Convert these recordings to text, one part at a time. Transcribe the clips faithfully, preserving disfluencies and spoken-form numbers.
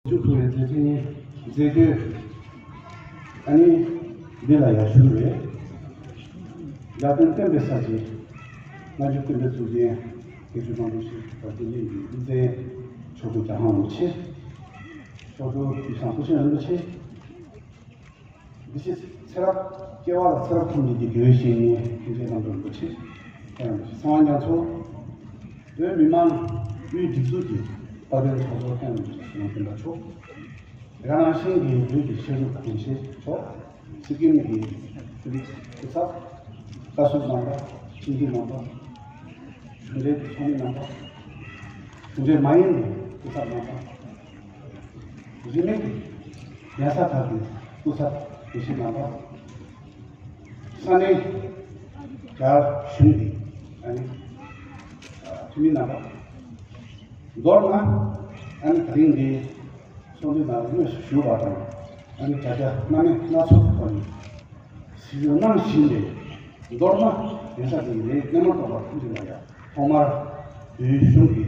བཅུ་དྲུག་པའི་མཛད་འཕྲིན་མཛད་སྒོ་ཨ་ནི་འདི་ལ་ཡར་ཞུགས་རེད། འཇར་པན་བསྟན་པའི་གསར་བརྗེ། སྔ་འགྱུར་བསྟན་པའི་གཙུག་རྒྱན་དགེ་བཅུ་རྣམ་གྲོལ་ཞིག་དར་རྒྱས་གླིང་གི་དབུ་མཛད་མཆོག་སྤྲུལ་རྒྱ་ཧང་རིན་པོ་ཆེ། མཆོག་སྤྲུལ་ཡུལ་བཟང་སྐུ་ཆེན་རིན་པོ་ཆེ། འདི་ཕྱི་ཚེ་རབས་སྐྱེ་བ་ལ་ཚེ་རབས་ཐམས་ཅད་ཀྱི་དགེ་བའི་བཤེས་གཉེན་མཁན་ཆེན་རྣམ་གྲོལ་རིན་པོ་ཆེ། ཁྱེད་རྣམ་པ་ཚང་མ་མཉམ་ཚོགས། བོད་མི་མང་དབུས་སྒྲིག་འཛུགས་ཀྱི་དཔལ་ལྡན་ཚོགས་གཙོ་ཁྱེད་རྣམ་པ་ཚོ་ཡོངས་འཛིན་པ་མཆོག་དེ་ག་ནང་བཞིན་གྱི་བོད་ཀྱི་ཆོས་ལུགས་དགོངས་བཞེད་མཆོག་སི་ཀིམ་གྱི་ཆོས་ལུགས་སྐུ་ཚབ། བཀའ་ཟུར་རྣམ་པ། ཁྲིམས་ཀྱི་རྣམ་པ། གཞུང་འབྲེལ་གྱི་ཚོགས་མི་རྣམ་པ། གཞུང་འབྲེལ་མ་ཡིན་པའི་སྐུ་ཚབ་རྣམ་པ། རིས་མེད་ཀྱི་གདན་ས་ཁག་གི་སྐུ་ཚབ་དགེ་བཤེས་རྣམ་པ། ས་གནས་རྒྱ་གཞུང་གི་ཨ་ནི་འཐུས་མི་རྣམ་པ། མདོར་ན་ཨ་ནི་ད་རིང་འདི་ཚོགས་འདུའི་ནང་དངོས་སུ་ཞུགས་པ་དང་ཨ་ནི་དྲ་རྒྱ་སྣ་མིན་སྣ་ཚོགས་ཀྱི་ཐོག་ནས། གཟིགས་མོ་གནང་བཞིན་པའི་མདོར་ན་གདན་ས་འདིའི་ལས་སྣེ་མོ་གཏོང་བ་ཐམས་ཅད་ལ་ཡང་ཐོག་མར་བོད་གཞུང་གི་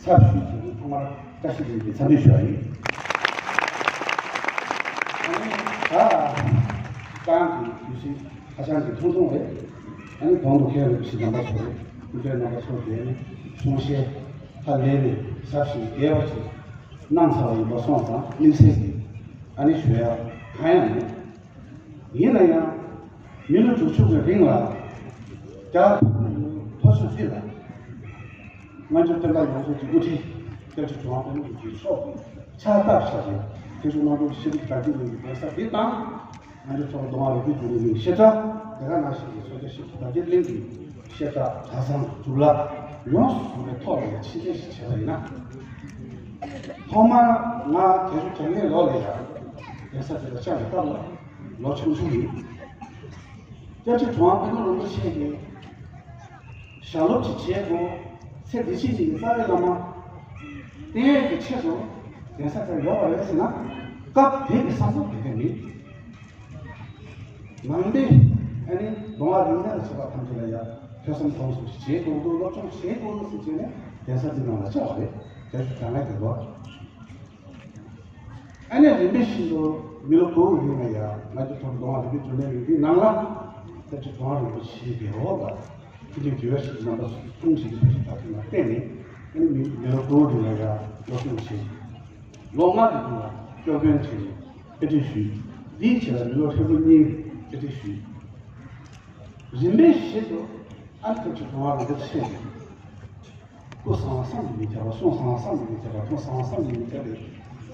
ཚབ་ཞུས་ཀྱི་ཐོག་མར་བཀྲ་ཤིས་བདེ་ལེགས་འཚམས་འདྲི་ཞུ་བ་ཡིན། ཨ་ནི་ད་རྐང་གི་དུས་ཚོད་ཧ་ཅང་གི་ཐུང་ཐུང་རེད། ཨ་ནི་གོང་དུ་མཁན་རིན་པོ་ཆེ་རྣམ་པ་ཚོ་རེད། སྐུ་མགྲོན་རྣམ་པ་ཚོ་དེ་ནི་གསུང་བཤད་ཧ་ལས་པའི་ཟབ་ཞིང་རྒྱས་པ་ཞིག་གནང་ཚར་བ་ཡིན་པ་སོང་ཙང་དམིགས་བསལ་གྱི་ཨ་ནི་ཞུ་ཡ་གང་ཡང་མེད། ཡིན་ན་ཡང་མི་ལོ་དྲུག་ཅུ་གི་རིང་ལ་རྒྱ་མཐོ་ཤོས་འདི་ལ་སྔ་འགྱུར་བསྟན་པ་ཡོངས་རྫོགས་ཀྱི་དབུ་ཁྲིད་སྐྱབས་རྗེ་གྲུབ་དབང་དཔལ་མོ་གི་མཆོག་གིས་ཕྱག་རྟགས་ཆགས་པའི་དགེ་བཅུ་རྣམ་གྲོལ་ཤེས་རིག་དར་རྒྱས་གླིང་གི་གདན་ས་འདི་དང་། ང་ཚོ་ཚོར་གདོང་བ་རིག་པའི་རྒྱུན་ལས་གླིང་བཤད་གྲྭ། དེ་ག་ནང་བཞིན་གྱི་མཚོ་རྒྱལ་ཤེས་རིག་དར་རྒྱས་གླིང་གི་བཤད་གྲྭ་གྲྭ་ཚང་གྲུབ་ལ་ཡོངས་སུ་རྫོགས་པའི་ཐོག་ལ་ཡང་ཕྱི་གསལ་ཞིག་བྱས་པ་ཡིན་ན། ཐོག་མར་ང་བརྒྱད་ཅུ་གྱ་ལྔའི་ལོ་ལ་ཡང་གདན་ས་དེ་ལ་བཅར་བའི་སྐབས་ལ་ལོ་ཆུང་ཆུང་ཡིན། སྐྱབས་རྗེ་གྲུབ་དབང་དཔལ་མོ་རིན་པོ་ཆེ་གིས་ཞལ་སློབ་ཅིག་བྱེད་དགོས། ཚེ་འདི་ཕྱི་གཉིས་ཀྱི་རྩ་བའི་བླ་མ་བསྟེན་ཡས་ཀྱི་ཆེད་དུ་གདན་ས་དེར་ཡོང་བ་རེད་ཟེར་ན། སྐབས་དེ་གི་བསམ་བློ་དེ་འདྲ་མིན། ནང་པའི་ཨ་ནི་གདོང་བ་རིག་གནས་ལ་བྱེད་པ་ཐམས་ཅད་ལ་ཡང་ཐོས་བསམ་སྒོམ་གསུམ་ཞིག་བྱེད་དགོས་འདུག་སློབ་སྦྱོང་བྱེད་དགོས་འདུག་ཟེར་བྱས་ནས་གདན་ས་འདི་ནང་ལ་བཅར་བ་རེད། དེ་ད་ང་དགེ་ལོ། ཨ་ནི་རིམ་པས་བཞིན་དུ་མི་ལོ་དགུ་རིང་ལ་ཡང་ང་ཚོ་ཐོག་གདོང་བ་རིག་པའི་འབྱུང་གནས་ཡོད་འདིའི་ནང་ལ་སྐྱབས་རྗེ་གྲུབ་དབང་རིན་པོ་ཆེའི་དགེ་སློང་ལ་ཕྱི་དྲིལ་དགེ་བ་ཞིག་རྣམ་པ་གསུམ་ཞིག་གི་ཐུགས་རྗེ་བཀའ་དྲིན་ལ་བརྟེན་ནས་ཨ་ནི་མི་མི་ལོ་དགུ་རིང་ལ་ཡང་སློབ་སྦྱོང་བྱས། ལོ་ལྔ་གི་རིང་ལ་སྐྱོར་དཔོན་བྱས་ནས་དཔེ་ཁྲིད་ཞུས། འདིའི་རྗེས་ལ་མི་ལོ་ཧྲིལ་པོ་གཉིས་དཔེ་ཁྲིད་ཞུས། རིམ་པས་བཞིན་དུ་ཨ་ནི་སྐབས་ཀྱི་གྲོང་བ་རིན་པོ་ཆེ་ནས་སྐུ་གསང་བ་བསམ་གྱིས་མི་ཁྱབ་པ། གསུང་གསང་བ་བསམ་གྱིས་མི་ཁྱབ་པ། ཐུགས་གསང་བ་བསམ་གྱིས་མི་ཁྱབ་པའི་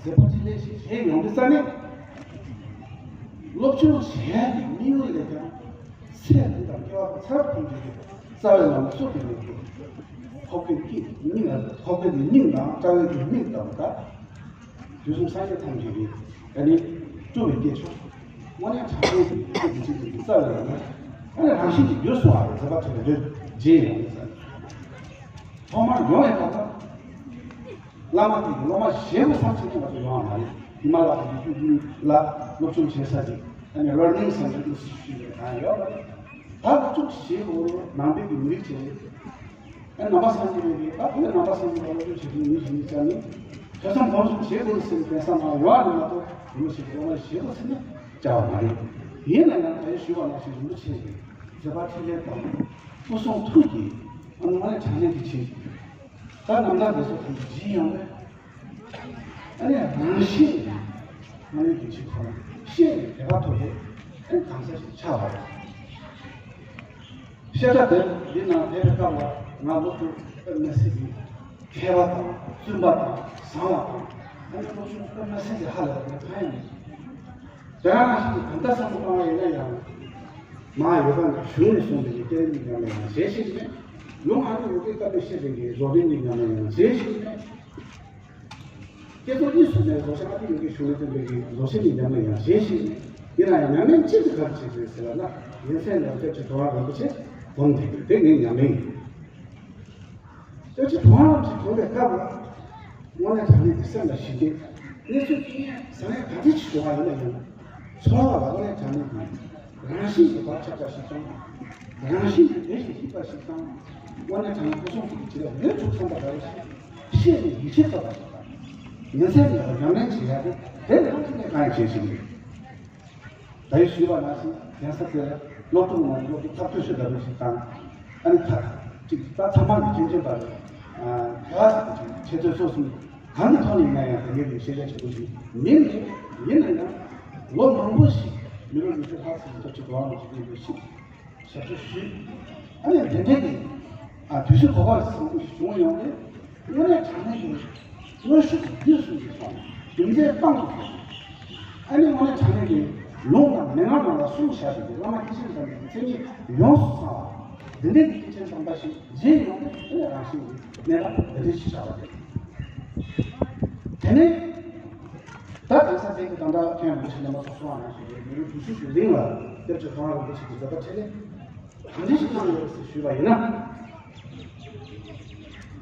མཛད་པ་འཕྲིན་ལས་ཤིག་བྱས་ཡོང་དུས་ཙ་ནས། སློབ་སྦྱོང་བྱེད་ཡག་གི་དམིགས་ཡུལ་ལས་ཀྱང་ཚེ་འདི་དང་སྐྱེ་བ་ཚེ་རབས་ཐམས་ཅད་ཀྱི་རྩ་བའི་ལམ་གཙོ་དེ་ནས་ཐོབ་པའི་སྙིང་ལ། ཐོབ་པའི་སྙིང་དང་རྩ་བའི་མིག་ལྟ་བུ་དང་། དུས་གསུམ་སངས་རྒྱས་ཐམས་ཅད་ཀྱི་ཨ་ནི་སྤྲུལ་པའི་སྐྱེས་མཆོག་དངོས་གནས་དྲང་གནས་ཀྱི་སྐྱེས་བུ་ཆེན་པོའི་རྩ་བའི་ལམ་ཨ་ནི་རང་བཞིན་གྱིས་འགྱུར་སོང་བ་རེད། མཛད་པ་འཕྲིན་ལས་རྗེས་ཡོང་ནས་ཐོག་མར་ཡོང་བའི་སྐབས་ལ། བླ་མ་དེ་གི་སློབ་མ་ཞེ་པོ་ཙམ་ཞིག་ནས་ང་ཚོ་ཡོང་བ་མ་རེད། ཧི་མ་ལ་ཡའི་རྒྱུད་ལ་སློབ་སྦྱོང་བྱེད་ས་ཅིག་ཨ་ནི་ལར་ནིང་སེན་ཊར་ཨིན་སི་ཊི་ཊུ་ཊི་ཞེས་པའི་གང་ཡོད་པ་རེད། ད་སློབ་སྦྱོང་ཞེ་པོ་ནང་པའི་གི་མི་རིགས་བྱས། ཨ་ནི་ནང་པ་སངས་རྒྱས་པའི་གི་ད་བོད་ནང་པ་སངས་རྒྱས་པ་སློབ་སྦྱོང་བྱེད་མཁན་མི་ཞིག་ཡིན་ཙང་ནི་ཐོས་བསམ་སྒོམ་གསུམ་བྱེད་དགོས་ཟེར་ནས་གདན་ས་ནང་ཡོང་བ་རེད་མ་གཏོགས་བུ་མོ་ཞིག་སློབ་མ་ཞེ་པོ་ཟེར་ནས་བཅར་བ་མ་རེད། ཡིན་ན་ཡང་ད་ཡིན་ཞུས་པ་ནང་བཞིན་རིན་པོ་ཆེ་གི་མཛད་པ་འཕྲིན་ལས་དང་སྐུ་གསུང་ཐུགས་ཀྱི་ཨ་ནི་དངོས་གནས་དྲང་གནས་ཀྱི་ཆེད། ད་རྣམ་ཐར་འདི་ཚོ་ཐམས་ཅད་ཡོང་བས། ཨ་ནི་རང་བཞིན་ངོ་མའི་གི་ཆེད་དུ་ཤེས་ནས་དད་པ་ཐོབ་པའི་ཨ་ནི་གང་ཟག་ཞིག་ཆགས་པ་རེད། བཤད་གྲྭ་དེ་འདི་ནང་ཕེབས་པའི་སྐབས་ལ་ང་སློབ་ཕྲུག་དཔེ་མི་སྲིད་ཀྱི་མཁས་པ་དང་བཙུན་པ་དང་བཟང་བ་དང་ཨ་ནི་སློབ་ཆུང་དཔེ་མི་སྲིད་ཀྱི་ཧ་ལས་པ་གང་ཡང་མེད། དེ་ཡང་ཞིག་གང་ལྟར་བསམ་བློ་བཏང་བ་ཡིན་ན་ཡང་། མ་ཡོད་པ་ན་གཞུང་ནས་གསུངས་པའི་སྐད་རིགས་ཀྱི་ཉམས་ལེན་ཡང་བྱེད་ཤེས་ཀྱི་མེད། ལུང་ཨ་ནུ་ཡོ་གའི་བཀའ་པོད་བཤད་པའི་བཟོ་རིག་གི་ཉམས་ལེན་ཡང་བྱེད་ཤེས་ཀྱི་མེད། སྐྱེ་ཚོགས་གཉིས་སུ་མེད་བཟོ་ཤེས་ཨ་ཏི་ཡོ་གའི་གཞུང་ནས་བསྟན་པའི་བཟོ་ཤེས་ཀྱི་ཉམས་ལེན་ཡང་བྱེད་ཤེས་ཀྱི་མེད། ཡིན་ན་ཡང་ཉམས་ལེན་གཅིག་ཏུ་ག་རེ་བྱེད་དགོས་ཟེར་བ་ན་ཡོན་ཚད་ལ་སྐྱབས་ཀྱི་གྲོགས་རིན་པོ་ཆེ་སྒོམ་བསྡད་དགོས། དེ་ངའི་ཉམས་ལེན་ཡིན། སྐྱབས་རྗེ་གྲུབ་དབང་རིན་པོ་ཆེ་གོ་བའི་སྐབས་ལ། དངོས་གནས་དྲང་གནས་ཀྱི་སེམས་ལ་ཞི་བདེ། གནས་ཚུལ་ཅི་ཡིན་ཟང་ངེ་ག་འདྲ་ཞིག་བྱུང་བ་ཡིན་ན་ཡང་། ཚོར་བ་ལ་དངོས་གནས་དྲང་གནས་ཀྱི་རང་བཞིན་གྱི་བག་ཆགས་པ་ཞིག་དང་། རང་བཞིན་གྱི་བདེ་ཞིང་སྐྱིད་པ་ཞིག་དང་། དངོས་གནས་དྲང་གནས་སྐུ་གསུང་ཐུགས་ཀྱི་བྱིན་རླབས་འོད་འཁྲུག་སོང་བ་འདྲ་བ་ཞིག་ཤེས་ནས་ཡིད་ཆེས་ཐོབ་པ་ཞིག་དང་། ཉིན་མཚན་མེད་པར་ཉམས་ལེན་བྱེད་ཡ་དེ་དེ་ནང་བཞིན་གནས་གང་ཡང་བྱེད་བཞིན་ཡོད། ད་ཡོད་ཞུས་པ་ནང་བཞིན་གདན་ས་དེར་སློབ་ཕྲུག་ནང་སློབ་ཕྲུག་ཐག་གཅོད་ཞུ་ལྟ་བུ་ཞིག་དང་། ཨ་ནི་ཐག་ཅིག་ད་ཚང་མ་གི་སྐྱོན་ཅན་པ་རེད། དེ་ག་ཟེར་གྱི་ཆེད་དོན་སོ་གསུམ་གང་གི་ཐོག་ནས་ཡིན་ན་ཡང་དེ་འདྲའི་གི་ཤེས་བྱ་ཆེན་པོ་ཞིག་མིན་ཏེ། ཡིན་ན་ཡང་ལོ་མང་པོ་ཞིག་མི་རབས་ཉི་ཤུ་ལྷག་ཙམ་གྱི་སྐབས་ཀྱི་འགྲོ་བ་མི་ཞིག་ཡིན་པའི་ཕྱིར། ཞབས་ཞུ་ཞུས། ཨ་ནི་དེ་འདྲའི་གི་ཨ་དུས་ཚོད་གོ་སྐབས་བཟང་པོ་ཞིག་བྱུང་ཡོང་སྟེ། དངོས་གནས་དྲང་གནས་ཀྱི་དངོས་ཤུགས་ཀྱི་དུས་སུ་ཡིན་སོང་། རྒྱུ་མཚན་སྤང་དུ་སོང་། ཨ་ནི་དངོས་གནས་དྲང་གནས་ཀྱི་ལུང་དང་མན་ངག་ནང་ལ་གསུངས་བཞག་པའི་བླ་མ་སྐྱེས་ཆེན་དམ་པའི་མཚན་ཉིད་ཡོངས་སུ་ཚང་བ། འདི་འདྲའི་གི་སྐྱེས་ཆེན་དམ་པ་ཞིག་མཇལ་ཡོང་སྟེ། དེ་ནས་རང་བཞིན་གྱི་གནས་སྟངས་འདི་འདྲའི་ཞིག་ཆགས་པ་རེད། དེ་ནས། ད་གདན་ས་དེ་གི་ད་ལྟ་ཁྱེད་རང་ཚོ་རྣམ་པ་ཚོ་གསུངས་པ་ནང་བཞིན་རེད། མི་ལོ་དྲུག་ཅུ་གི་རིང་ལ་སྐྱབས་རྗེ་གོང་མ་རིན་པོ་ཆེ་གི་མཛད་པ་འཕྲིན་ལས་གང་འདྲ་ཞིག་གནང་ཡོད་ཟེར་ཞུས་པ་ཡིན་ན།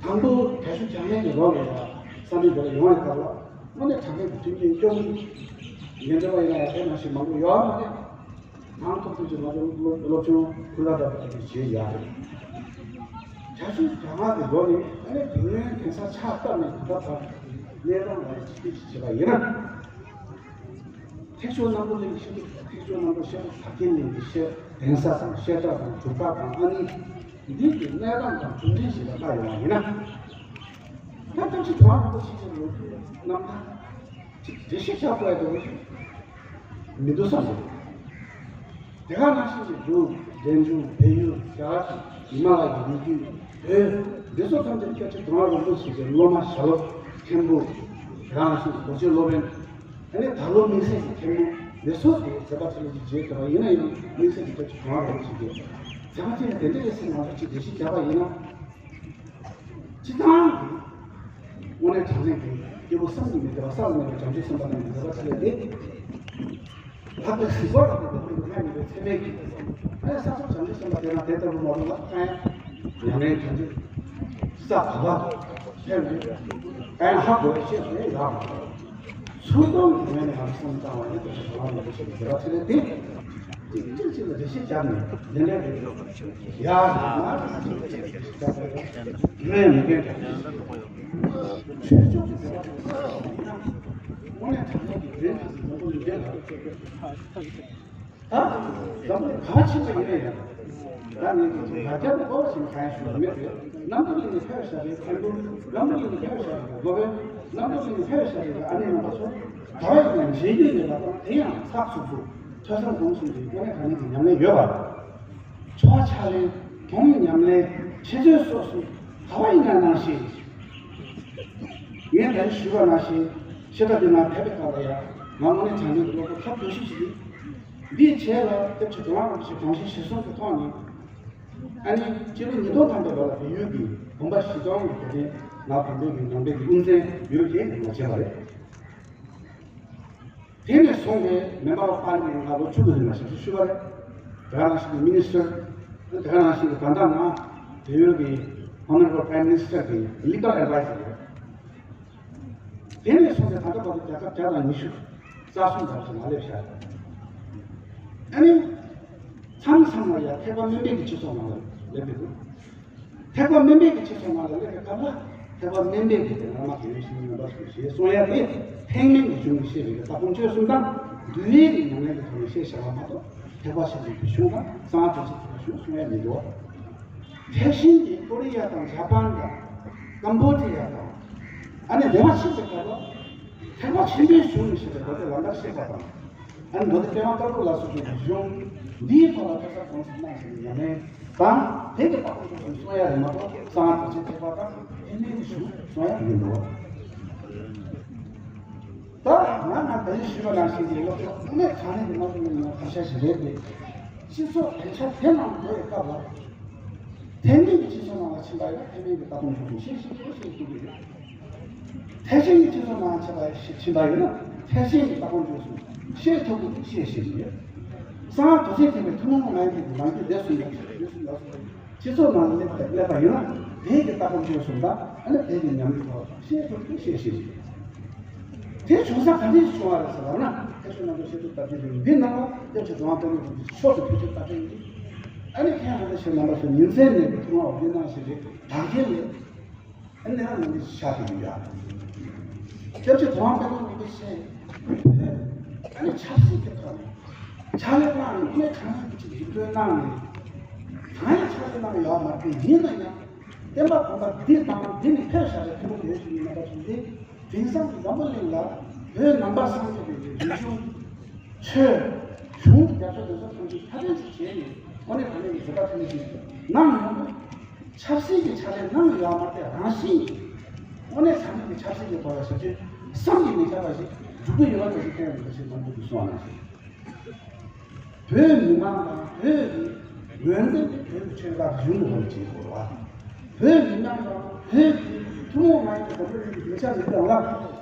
དང་པོ་རྒྱ་ཆུ་བྱང་ངན་གྱི་ལོ་ལ་ཡ་བསམ་པའི་སྒོ་ལ་ཡོང་བའི་སྐབས་ལ། དངོས་གནས་དྲང་གནས་ཀྱི་མཐུན་རྐྱེན་སྐྱོ་པོ་འདི་འདྲ་བ་ཡིན་ན་ཡང་དེ་ནང་བཞིན་མང་པོ་ཡོད་མ་རེད། ནང་ཐོག་ཐུག་ཅིག་ང་ཚོ་སློབ་སློབ་ཆུང་ཁུལ་ལ་ད་ལྟ་བྱེད་ཡག་རེད། རྒྱ་ཆུ་རྒྱ་མ་དེ་ལོ་ནི་ཨ་ནི་དེ་སྔོན་གདན་ས་ཕྱག་བཏབ་ནས་ད་ལྟ་བར་གནས་སྟངས་ལ་ཅིག་ཅིག་བྱེད་པ་ཡིན་ན། ཐེག་མཆོག་རྣམ་པོ་གླིང་གི་ཤེས་རབ། ཐེག་མཆོག་རྣམ་པོ་ཤེས་རབ་ཕ་རྒན་གླིང་གི་ཤེས་གདན་ས་དང་བཤད་གྲྭ་དང་སྒྲུབ་ཁང་དང་ཨ་ནི་འདི་གི་གནས་སྟངས་དང་གྲུབ་འབྲས་ཞིག་ལ་ལྟ་ཡོང་བ་ཡིན་ན། ད་སྐྱབས་རྗེ་གོང་མ་རིན་པོ་ཆེ་ལོ་རྒྱུས་རྣམ་ཐར་ཅིག་འགྲེལ་བཤད་བྱ་དགོས་ཡ་དེ་མི་འདུག་བསམ་འདུག་དེ་ག་ནང་བཞིན་གྱི་འབྲུག་འབྲས་ལྗོངས་བལ་ཡུལ་རྒྱ་གར་གྱི་ཉི་མ་ལགས་ཀྱི་ལོ་རྒྱུས་བོད་འདི་ཚོ་ཐམས་ཅད་སྐྱབས་རྗེ་གོང་མ་རིན་པོ་ཆེ་གི་སློབ་མ་ཞྭ་སློབ་མཁན་པོ། དེ་ག་ནང་བཞིན་གྱི་རྡོ་རྗེ་སློབ་དཔོན། ཨ་ནི་ད་ལོ་དམིགས་བསལ་གྱི་མཁན་པོ་འདི་ཚོ་དེ་མཛད་པ་ཆེན་པོ་ཞིག་མཇལ་ཐུབ་པ་ཡིན་ན་ཡང་། དམིགས་བསལ་གྱི་སྐྱབས་རྗེ་གོང་མ་རིན་པོ་ཆེ་གི་མཛད་པ་ཆེན་པོ་དེ་འདྲ་རེད་ཟེར་ང་ཚོ་ཅིག་འགྲེལ་བཤད་བརྒྱབ་པ་ཡིན་ན། སྤྱིར་བཏང་གི་དངོས་གནས་དྲང་གནས་ཀྱི་སྐྱེས་བུ་བསམ་གྱིས་མི་ཁྱབ་པ་ས་ལ་གནས་པའི་བྱང་ཆུབ་སེམས་དཔའ་རྣམས་ཀྱི་མཛད་པ་ཆེ་ལས་འདས། ལྷག་པའི་གཟིགས་སྐོར་དང་ལྡན་པའི་ཀུན་ཏུ་སྨད་མེད་པའི་ཚད་མའི་གི། ཨ་ནི་ས་ཕྱོགས་བྱང་ཆུབ་སེམས་དཔའ་དེ་ན་དེ་ལྟ་བུ་མ་རུང་ལ་ཨ་ཡང་ཉམས་ལེན་བྱང་ཆུབ་ས་བབ་པ་ཕེབས་ནས་ཨ་ཡང་ཧ་གོ་བའི་ཤེས་སུ་ཡང་ཡོད་པ། ཚུལ་སྟོན་གྱི་ངོས་ནས་ང་ཚོ་བསམ་བློ་བཏང་བ་ཡིན་ན། དེ་ཚོ་གོང་མ་རིན་པོ་ཆེ་གི་མཛད་པ་ཆེ་ལས་འདས། གཅིག་གཅིག་གཅིག་ལ་འགྲེལ་བཤད་བརྒྱབ་ནས་ལན་ལན་རེ་རེ་ཡ་ང་ཚོ་གཅིག་གཅིག་ལ་འགྲེལ་བཤད་བརྒྱབ་པ་ཡིན་ན། ཆོས་ཕྱོགས་ཀྱི་མཛད་པ་དེ་ཚོ་ཡིན་ན། དངོས་གནས་དྲང་གནས་ཀྱི་རྒྱུན་དེ་ཚོ་འཛམ་བུ་གླིང་འདི་ལ། ད་འཛམ་བུ་གླིང་ག་བ་ཕྱིན་པ་ཡིན་ན་ཡང་། ད་ངས་ཀྱི་ང་རྒྱལ་དུ་དགོས་ཞེས་གང་ཞུ་བ་མེད་པས། གནམ་གྲུ་གླིང་ནས་ཕེབས་བཞག་པའི་མཁན་པོ། གནམ་གྲུ་གླིང་ནས་ཕེབས་བཞག་པའི་སློབ་དཔོན། གནམ་གྲུ་གླིང་ནས་ཕེབས་བཞག་པའི་ཨ་ནེ་རྣམ་པ་ཚོ། ག་བ་ཡིན་ན་མཇལ་རྒྱུ་ཡོད་པ་དང་། དེ་ཡང་ཚགས་ཚུད་ཚུད་ཐོས་བསམ་སྒོམ་གསུམ་གྱི་དངོས་གནས་དྲང་གནས་ཀྱི་ཉམས་ལེན་ཡོད་པ། འཚོ་བ་ཕྱག་ལེན། གདོང་ཉམས་ལེན། འཆད་རྩོད་སོགས་སུ་ག་བ་ཡིན་ན་གནང་ཞིང་། ངས་ད་རེས་ཞུས་པ་ནང་བཞིན་བཤད་གྲྭ་འདི་ནང་ཕེབས་པའི་སྐབས་ལ་ཡང་། ང་དངོས་གནས་དྲང་གནས་ཀྱི་སློབ་གྲོགས་ཐབས་སྐྱོ་ཤོས་ཤིག་ཡིན། འདིའི་རྗེས་ལ་སྐྱབས་རྗེ་གོང་མ་རིན་པོ་ཆེ་དགོངས་བཞེད་གཞིར་བཟུང་གི་ཐོག་ནས། ཨ་ནི་སྤྱི་ལོ་ཉིས་སྟོང་ཐམ་པའི་ལོ་ལ་བལ་ཡུལ་གྱི་བུམ་པ་བཞི་སྟོང་གི་དད་ལྡན་ང་བོད་འདྲེན་གྱི་ནང་པའི་གི་དབུ་མཛད་ཡུལ་དེ་ནས་མ་བྱས་པ་རེད། དེ་ནས་བཟུང་སྟེ་མེ་འབར་བ་པཱ་ལི་ནས་ང་ལོ་བཅུ་དགུ་ལ་ང་ཞབས་ཞུ་ཞུ་བ་རེད། དེ་ག་ནང་བཞིན་གྱི་མི་ནི་སི་ཊར། དེ་ག་ནང་བཞིན་གྱི་ད་ལྟ་ང་བལ་ཡུལ་གྱི་Honorable Prime Minister གྱི་Legal Advisor རེད། དེ་ནས་བཟུང་སྟེ་ད་ལྟ་བར་དུ་རྒྱལ་ཁབ་བརྒྱ་དང་ཉི་ཤུ་རྩ་གསུམ་ཙམ་ཞིག་ང་སླེབས་བཞག་ཨ་ནི་མཚམས་མཚམས་ལ་ཡང་ཐེག་པ་དམན་པའི་གི་སྤྱི་ཚོགས་ནང་ལ་སླེབས་ཀྱི་འདུག་ཐེག་པ་དམན་པའི་གི་སྤྱི་ཚོགས་ནང་ལ་སླེབས་པའི་སྐབས་ལ། ཐེག་པ་དམན་པའི་གི་དེ་བླ་མ་དགེ་བའི་བཤེས་གཉེན་རྣམ་པ་ཚོས་ཞེས་གསུང་ཡ་དེ། ཐེག་དམན་གྱི་གཞུང་གི་བཤད་པའི་གི་ལྟ་སྒོམ་སྤྱོད་གསུམ་དང་། འདུལ་བའི་གི་ཉམས་ལེན་གྱི་ཐོག་ནས་བཤད་བཞག་པ་མ་གཏོགས། ཐེག་པ་ཆེན་པོའི་གི་གཞུང་དང་། གསང་སྔགས་རྡོ་རྗེ་ཐེག་པའི་གཞུང་གསུང་ཡ་མི་འདུག་ཐེག་ཆེན་གྱི་ཀོ་རི་ཡ་དང་ཇ་པན་དང་། ཀམ་བོ་ཌི་ཡ་དང་། ཨ་ནི་འདས་པ་ཕྱིན་པའི་སྐབས་ལ། ཐེག་པ་ཆེན་པོའི་གཞུང་ནས་བཤད་པའི་མདོ་སྡེ་ལམ་ལྟར་བཤད་པ་དང་། ཨ་ནི་མདོ་སྡེ་པདྨ་དཀར་པོ་ལ་སོགས་པའི་གཞུང་འདིའི་ཐོག་ལ་ཐོས་བསམ་སྒོམ་གསུམ་གནང་བཞིན་པའི་ཉམས་ལེན་དང་། དེ་གི་ལྟ་སྒོམ་སྤྱོད་གསུམ་གསུང་ཡ་རེད་མ་གཏོགས། གསང་སྔགས་རྡོ་རྗེ་ཐེག་པ་དང་ཐེག་དམན་གྱི་གཞུང་གསུང་ཡ་མི་འདུག་ད་ང་ང་ད་རེས་ཞུས་པ་ནང་བཞིན་གྱི་སློབ་གྲོགས་དངོས་གནས་དྲང་གནས་ཀྱི་སློབ་གྲོགས་ཡིན་ཡང་གང་ཤར་ཞིག་རེད་དེ། སྤྱི་ཚོགས་དེ་ཆ་དེ་ནང་འགྲོ་བའི་སྐབས་ལ། ཐེག་དམན་གྱི་སྤྱི་ཚོགས་ནང་ལ་ཕྱིན་པ་ཡིན་ན་ཐེག་དམན་གྱི་ལྟ་སྒོམ་སྤྱོད་གསུམ་ཤེས་ཤེས་ཤེས་ཤེས་ཐུབ་ཀྱི་ཡོད། ཐེག་ཆེན་གྱི་སྤྱི་ཚོགས་ནང་ཕྱིན་པ་ཕྱིན་པ་ཡིན་ན་ཐེག་ཆེན་གྱི་ལྟ་སྒོམ་སྤྱོད་གསུམ་ཤེས་ཐུབ་ཀྱི་འདུག་ཤེས་ཤེས་ཀྱི་ཡོད། གསང་སྔགས་རྡོ་རྗེ་ཐེག་པའི་ཐུན་མོང་མ་ཡིན་པའི་ནང་གི་ལས་གསུམ་ཡོད། ལས་གསུམ་ཡོད། སྤྱི་ཚོགས་ནང་སླེབས་པ་སླེབས་པ་ཡིན་ན། དེའི་གི་ལྟ་སྒོམ་སྤྱོད་གསུམ་དང་། ཨ་ནི་དེའི་གི་ཉམས་ལེན་ཐོག་ཤེས་ཐུབ་ཀྱི་ཤེས་ཤེས་ཀྱི། དེ་བྱུང་ས་ག་འདྲས་ཤིག་བྱུང་བ་རེད་ཟེར་ལབ་ན། ཐེག་མཆོག་རྣམ་གྲོལ་བཤད་སྒྲུབ་དར་རྒྱས་འདི་ནང་ལ་སྐྱབས་རྗེ་གྲུབ་དབང་དཔལ་མོའི་གི་མཆོག་ཏུ་ཐུགས་རྗེ་བཀའ་དྲིན་གྱིས། ཨ་ནི་མཁན་ཧ་ད་ཤེས་རྣམ་པ་ཚོས་ཉིན་མཚན་མེད་པའི་ཐུགས་སྣང་འོ་བརྒྱལ་གནང་བཞིན་རེད། དར་རྒྱས་ལས། ཨ་ནི་ཨ་ནི་ཤ་དེ་ཡོད་ཡ། སྐྱབས་རྗེ་དོན་དབང་དཔལ་ལྡན་རིན་པོ་ཆེ་བོད་ཨ་ནི་ཆབ་སྲིད་ཀྱི་ཐོག་ནས་ཕྱག་ལས་གནང་ནས་དངོས་གནས་དྲང་གནས་ཀྱི་ཅིག་རིག་གྲོལ་གནང་ནས། གང་ཡང་ཕྱག་ལས་གནང་ཡོད་མ་རེད། ཡིན་ན་ཡང་བསྟན་པ་དམ་པ་འདི་དང་འདི་ནས་ཕེབས་བཞག་པའི་ཐུན་མོང་དོན་ཞིག་ཡིན་ན་པ་ཞིག་སྟེ། དེང་སང་གི་འཛམ་བུ་གླིང་ལ་བོད་ནང་པ་སངས་རྒྱས་པའི་རིག་གཞུང་། ཆོས། གཞུང་གི་རྒྱབ་སྐྱོར་དེ་ཚོ་ཐམས་ཅད་ཁ་དན་ཅིག་བྱས་ནས་དངོས་གནས་དྲང་གནས་ཀྱི་མཛད་པ་ཐོན་ཞིག་གནང་ཡོང་དུས། ཆབ་སྲིད་ཀྱི་ཕྱག་ལས་གནང་ཡོད་མ་རེད། རང་བཞིན་གྱིས་དངོས་གནས་དྲང་གནས་ཀྱི་ཆབ་སྲིད་ཀྱི་ཐོག་ལ་ཞབས་ཕྱི་བསམ་གྱིས་མི་ཁྱབ་པ་ཞིག་འགྲུབ་ཀྱི་ཡོད་པ་དེ་ཞིག་བསྟན་ཡོད་པ་ཞིག་མང་པོ་གིས་གསུངས་པ་ནང་བཞིན། བོད་མི་མང་དང་བོད་ཀྱི་ངོས་འཛིན་དེ་བོད་ཀྱི་ཆོས་དང་རིག་གཞུང་གི་ཐོག་ནས་བྱེད་དགོས་རེད་བ། བོད་མི་མང་དང་བོད་ཀྱི་ཐུན་མོང་མ་ཡིན་པའི་འཛམ་བུ་གླིང་གི་སྡིངས་ཆ་མི་གང་ལ་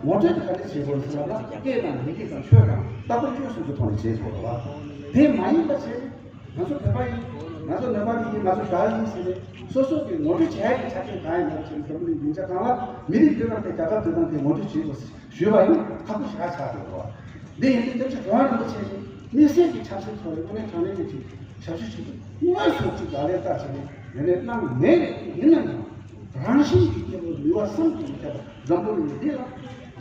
ངོ་སྤྲོད་དེ་ག་འདྲ་བྱེད་དགོས་ཟེར་བ་ལ། སྐད་དང་མི་སྐད་དང་ཆོས་དང་ལྟ་གྲུབ་སྤྱོད་གསུམ་གྱི་ཐོག་ནས་བྱེད་དགོས་རེད་བ། དེ་མ་ཡིན་པ་བྱས་ནས་ང་ཚོ་བོད་པ་ཡིན། ང་ཚོ་ནེ་པ་ལི་ཡིན། ང་ཚོ་རྒྱ་ཡིན་ཟེར་ནས་སོ་སོ་གི་ངོ་སྤྲོད་བྱ་ཡག་གི་ཆ་རྐྱེན་གང་ཡང་མེད་པ་བྱས་ནས། འཛམ་བུ་གླིང་སྡིངས་ཆ་གང་ལ་མི་རིགས་དེ་དང་དེ། རྒྱལ་ཁབ་དེ་དང་དེ་ངོ་སྤྲོད་བྱེད་དགོས་ཞུས་པ་ཡིན། ཁག་པོ་ཞེ་དྲག་ཆགས་འདུག་རེད་བ། འདི་ཡིན་དུས་སྐྱབས་རྗེ་དོན་གྲུབ་རིན་པོ་ཆེ་གིས་དམིགས་བསལ་གྱི་ཆབ་སྲིད་ཐོག་ནས་དངོས་གནས་དྲང་གནས་ཀྱི་ཞབས་ཞུ་ཞིག་དངོས་སུ་ཅིག་ལག་ལེན་བསྟར་བྱས་ནས་ཡོན་ཏན་གནང་མེད་རེད། ཡིན་ན་ཡང་རང་བཞིན་གྱི་སྐྱེ་བོ་ནུས་པ་བསམ་གྱིས་མི་ཁྱབ་པ། འཛམ་བུ་གླིང་འདི་ལ་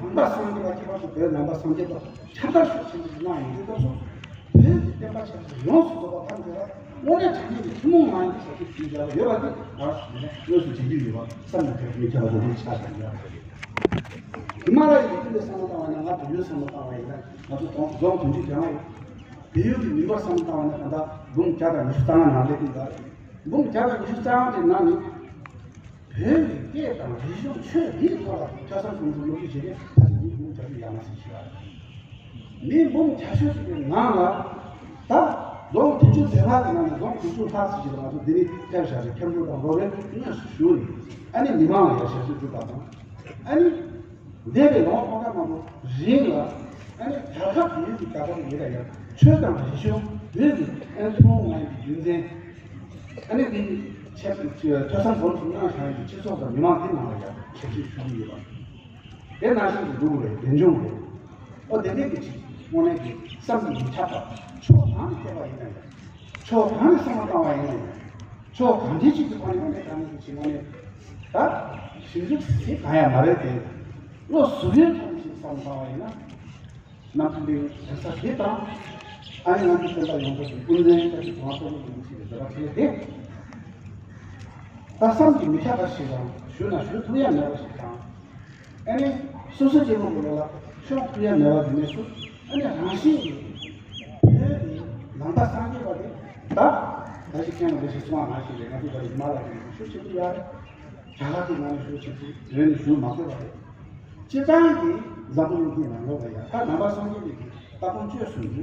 ནང་པ་སངས་རྒྱས་པ། ཁྱད་པར་དུ་བོད་ནང་པ་སངས་རྒྱས་པ་ཁྱབ་བརྡལ་ཤུགས་ཆེན་པོ་ཞིག་གནང་ཡོང་དུས་སྐབས་སུ། བོད་ཀྱི་བསྟན་པ་ཆབ་སྲིད་ཡོངས་སུ་རྫོགས་པ་ཐམས་ཅད་ལ་དངོས་གནས་དྲང་གནས་ཀྱི་ཐུན་མོང་མ་ཡིན་པའི་ཞབས་ཞུ་ཞུས་བཞག་པ་ཡོད་པ་འདི་ང་རང་ཚོ་དངོས་སུ་མཇལ་རྒྱུ་ཡོད་པ། བསམ་གྱིས་མི་ཁྱབ་པ་འདི་ཆགས་བཞག་ཡོད་པ་རེད། ཧི་མ་ལ་ཡའི་ལུང་པའི་བསམ་བློ་བཏང་བ་ན། ང་བལ་ཡུལ་བསམ་བློ་བཏང་བ་ཡིན་ན། ང་ཚོ་རྫོང་རྫོང་བདུན་ཅུ་དོན་ལྔ་ཡོད། བལ་ཡུལ་གྱི་ལུང་པ་བསམ་བློ་བཏང་བ་ན། ད་ལྟ་འབུམ་བརྒྱ་དང་ཉི་ཤུ་རྩ་ལྔ་ནང་སླེབས་ཀྱི་ཡོད་རེད། འབུམ་བརྒྱ་དང་ཉི་ཤུ་རྩ་ལྔ་དེ་ནང་ནས་བོད་ཀྱི་སྐད་དང་རིག་གཞུང་ཆོས་འདིའི་ཐོག་ལ་ཐོས་བསམ་སྒོམ་གསུམ་སློབ་ཁྲིད་བྱེད་མཁན་ཕལ་ཆེར་མི་འབུམ་བརྒྱ་ཤོག་ཡར་མར་ཞིག་ཡོད་རེད། མི་འབུམ་བརྒྱ་ཤོག་ཅིག་གི་ནང་ལ་ད་རྫོང་བདུན་ཅུ་དོན་ལྔ་གི་ནང་ནས་རྫོང་དགུ་ཅུ་ལྷག་ཙམ་ཞིག་ལ་ང་ཚོ་འདི་ནས་ཕེབས་བཞག་པའི་མཁན་པོ་དང་སློབ་དཔོན་དངོས་སུ་ཞུགས་ནས། ཨ་ནི་མི་མང་ལ་ཡང་ཞབས་ཞུ་སྒྲུབ་པ་དང་། ཨ་ནི་འདས་པའི་ལོ་ངོ་སྟོང་ཕྲག་མང་པོ་རིང་ལ། ཨ་ནི་རྒྱལ་ཁབ་བོད་ཀྱི་རྒྱལ་ཁབ་ཡིན་ན་ཡང་ཆོས་དང་རིག་གཞུང་བོད་ཀྱི་ཨ་ནི་ཐུན་མོང་མ་ཡིན་པའི་རྒྱུ་མཚན། ཨ་ནི་འདི་ཆེད་དུ་ཐོས་བསམ་སྒོམ་གསུམ་གནང་བཞག་ཡོད་པའི་སྤྱི་ཚོགས་དང་མི་མང་དེ་ནང་ལ་ཡང་ཞབས་ཞུ་ཞུ་གི་ཡོད་པ། དེ་ནང་བཞིན་དུ་འདུག་རེད། རྒན་ཆུང་རེད། ཨོ་དེ་འདྲས་ཀྱི་ཅིག་དངོས་གནས་ཀྱི་བསམ་གྱིས་མི་ཁྱབ་པ། ཕྱོགས་གང་ནས་བལྟས་པ་ཡིན་ན་ཡང་། ཕྱོགས་གང་ནས་བསམ་བློ་བཏང་བ་ཡིན་ན་ཡང་། ཕྱོགས་གང་འདྲས་ཅིག་གི་ཐོག་ནས་དངོས་གནས་དྲང་གནས་ཀྱི་ཅིག་དངོས་གནས་ད་ཞིབ་འཇུག་ཟེར་གང་ཡང་མ་རེད་དེ། བློ་གཟུ་བོའི་ཐོག་ནས་ཅིག་བསམ་བློ་བཏང་བ་ཡིན་ན། རྣམ་ཐར་འདི་གདན་ས་འདི་དང་། ཨ་ནི་ང་ཚོ་བསྟན་པ་ཡོངས་རྫོགས་ཀྱི་ཀུན་མཁྱེན་བཀའ་བརྒྱུད་དོན་གསུམ་གྱི་ལུགས་ཀྱི་མཛད་པ་ཆེ་སྟེ། ད་བསམ་གྱིས་མི་ཁྱབ་པ་ཞིག་དང་། ཞུ་ན་ཞུ་ཐུབ་ཡ་མེད་པ་ཞིག་དང་། ཨ་ནི་སོ་སོ་སྐྱེ་བོ་གི་ལོ་ལ་ཤོང་ཐུབ་ཡ་མེད་པ་དེ་ནས་སུ། ཨ་ནི་རང་བཞིན་གྱིས་བོད་ཀྱི་ནང་པ་སངས་རྒྱས་པ་དེ། ད་ད་ཞིག་མཁན་པོ་ཞིག་གསུངས་པ་ནང་བཞིན་རེད། ང་ཚོ་ད་རེས་ཧི་མ་ལ་ཡའི་ལུང་པ་ཞེ་པོ་ཅིག་ཡོད་རེད། རྒྱ་གར་གྱི་ནང་ནས་ཞེ་པོ་ཅིག་བོད་ནས་ཞུ་མ་དགོས་པ་རེད། སྤྱིར་བཏང་གི་འཛམ་བུ་གླིང་འདིའི་ནང་ལོགས་ལ་ཡང་ད་ནང་པ་སངས་རྒྱས་པའི་གི་ལྟ་སྒོམ་སྤྱོད་གསུམ་གྱི་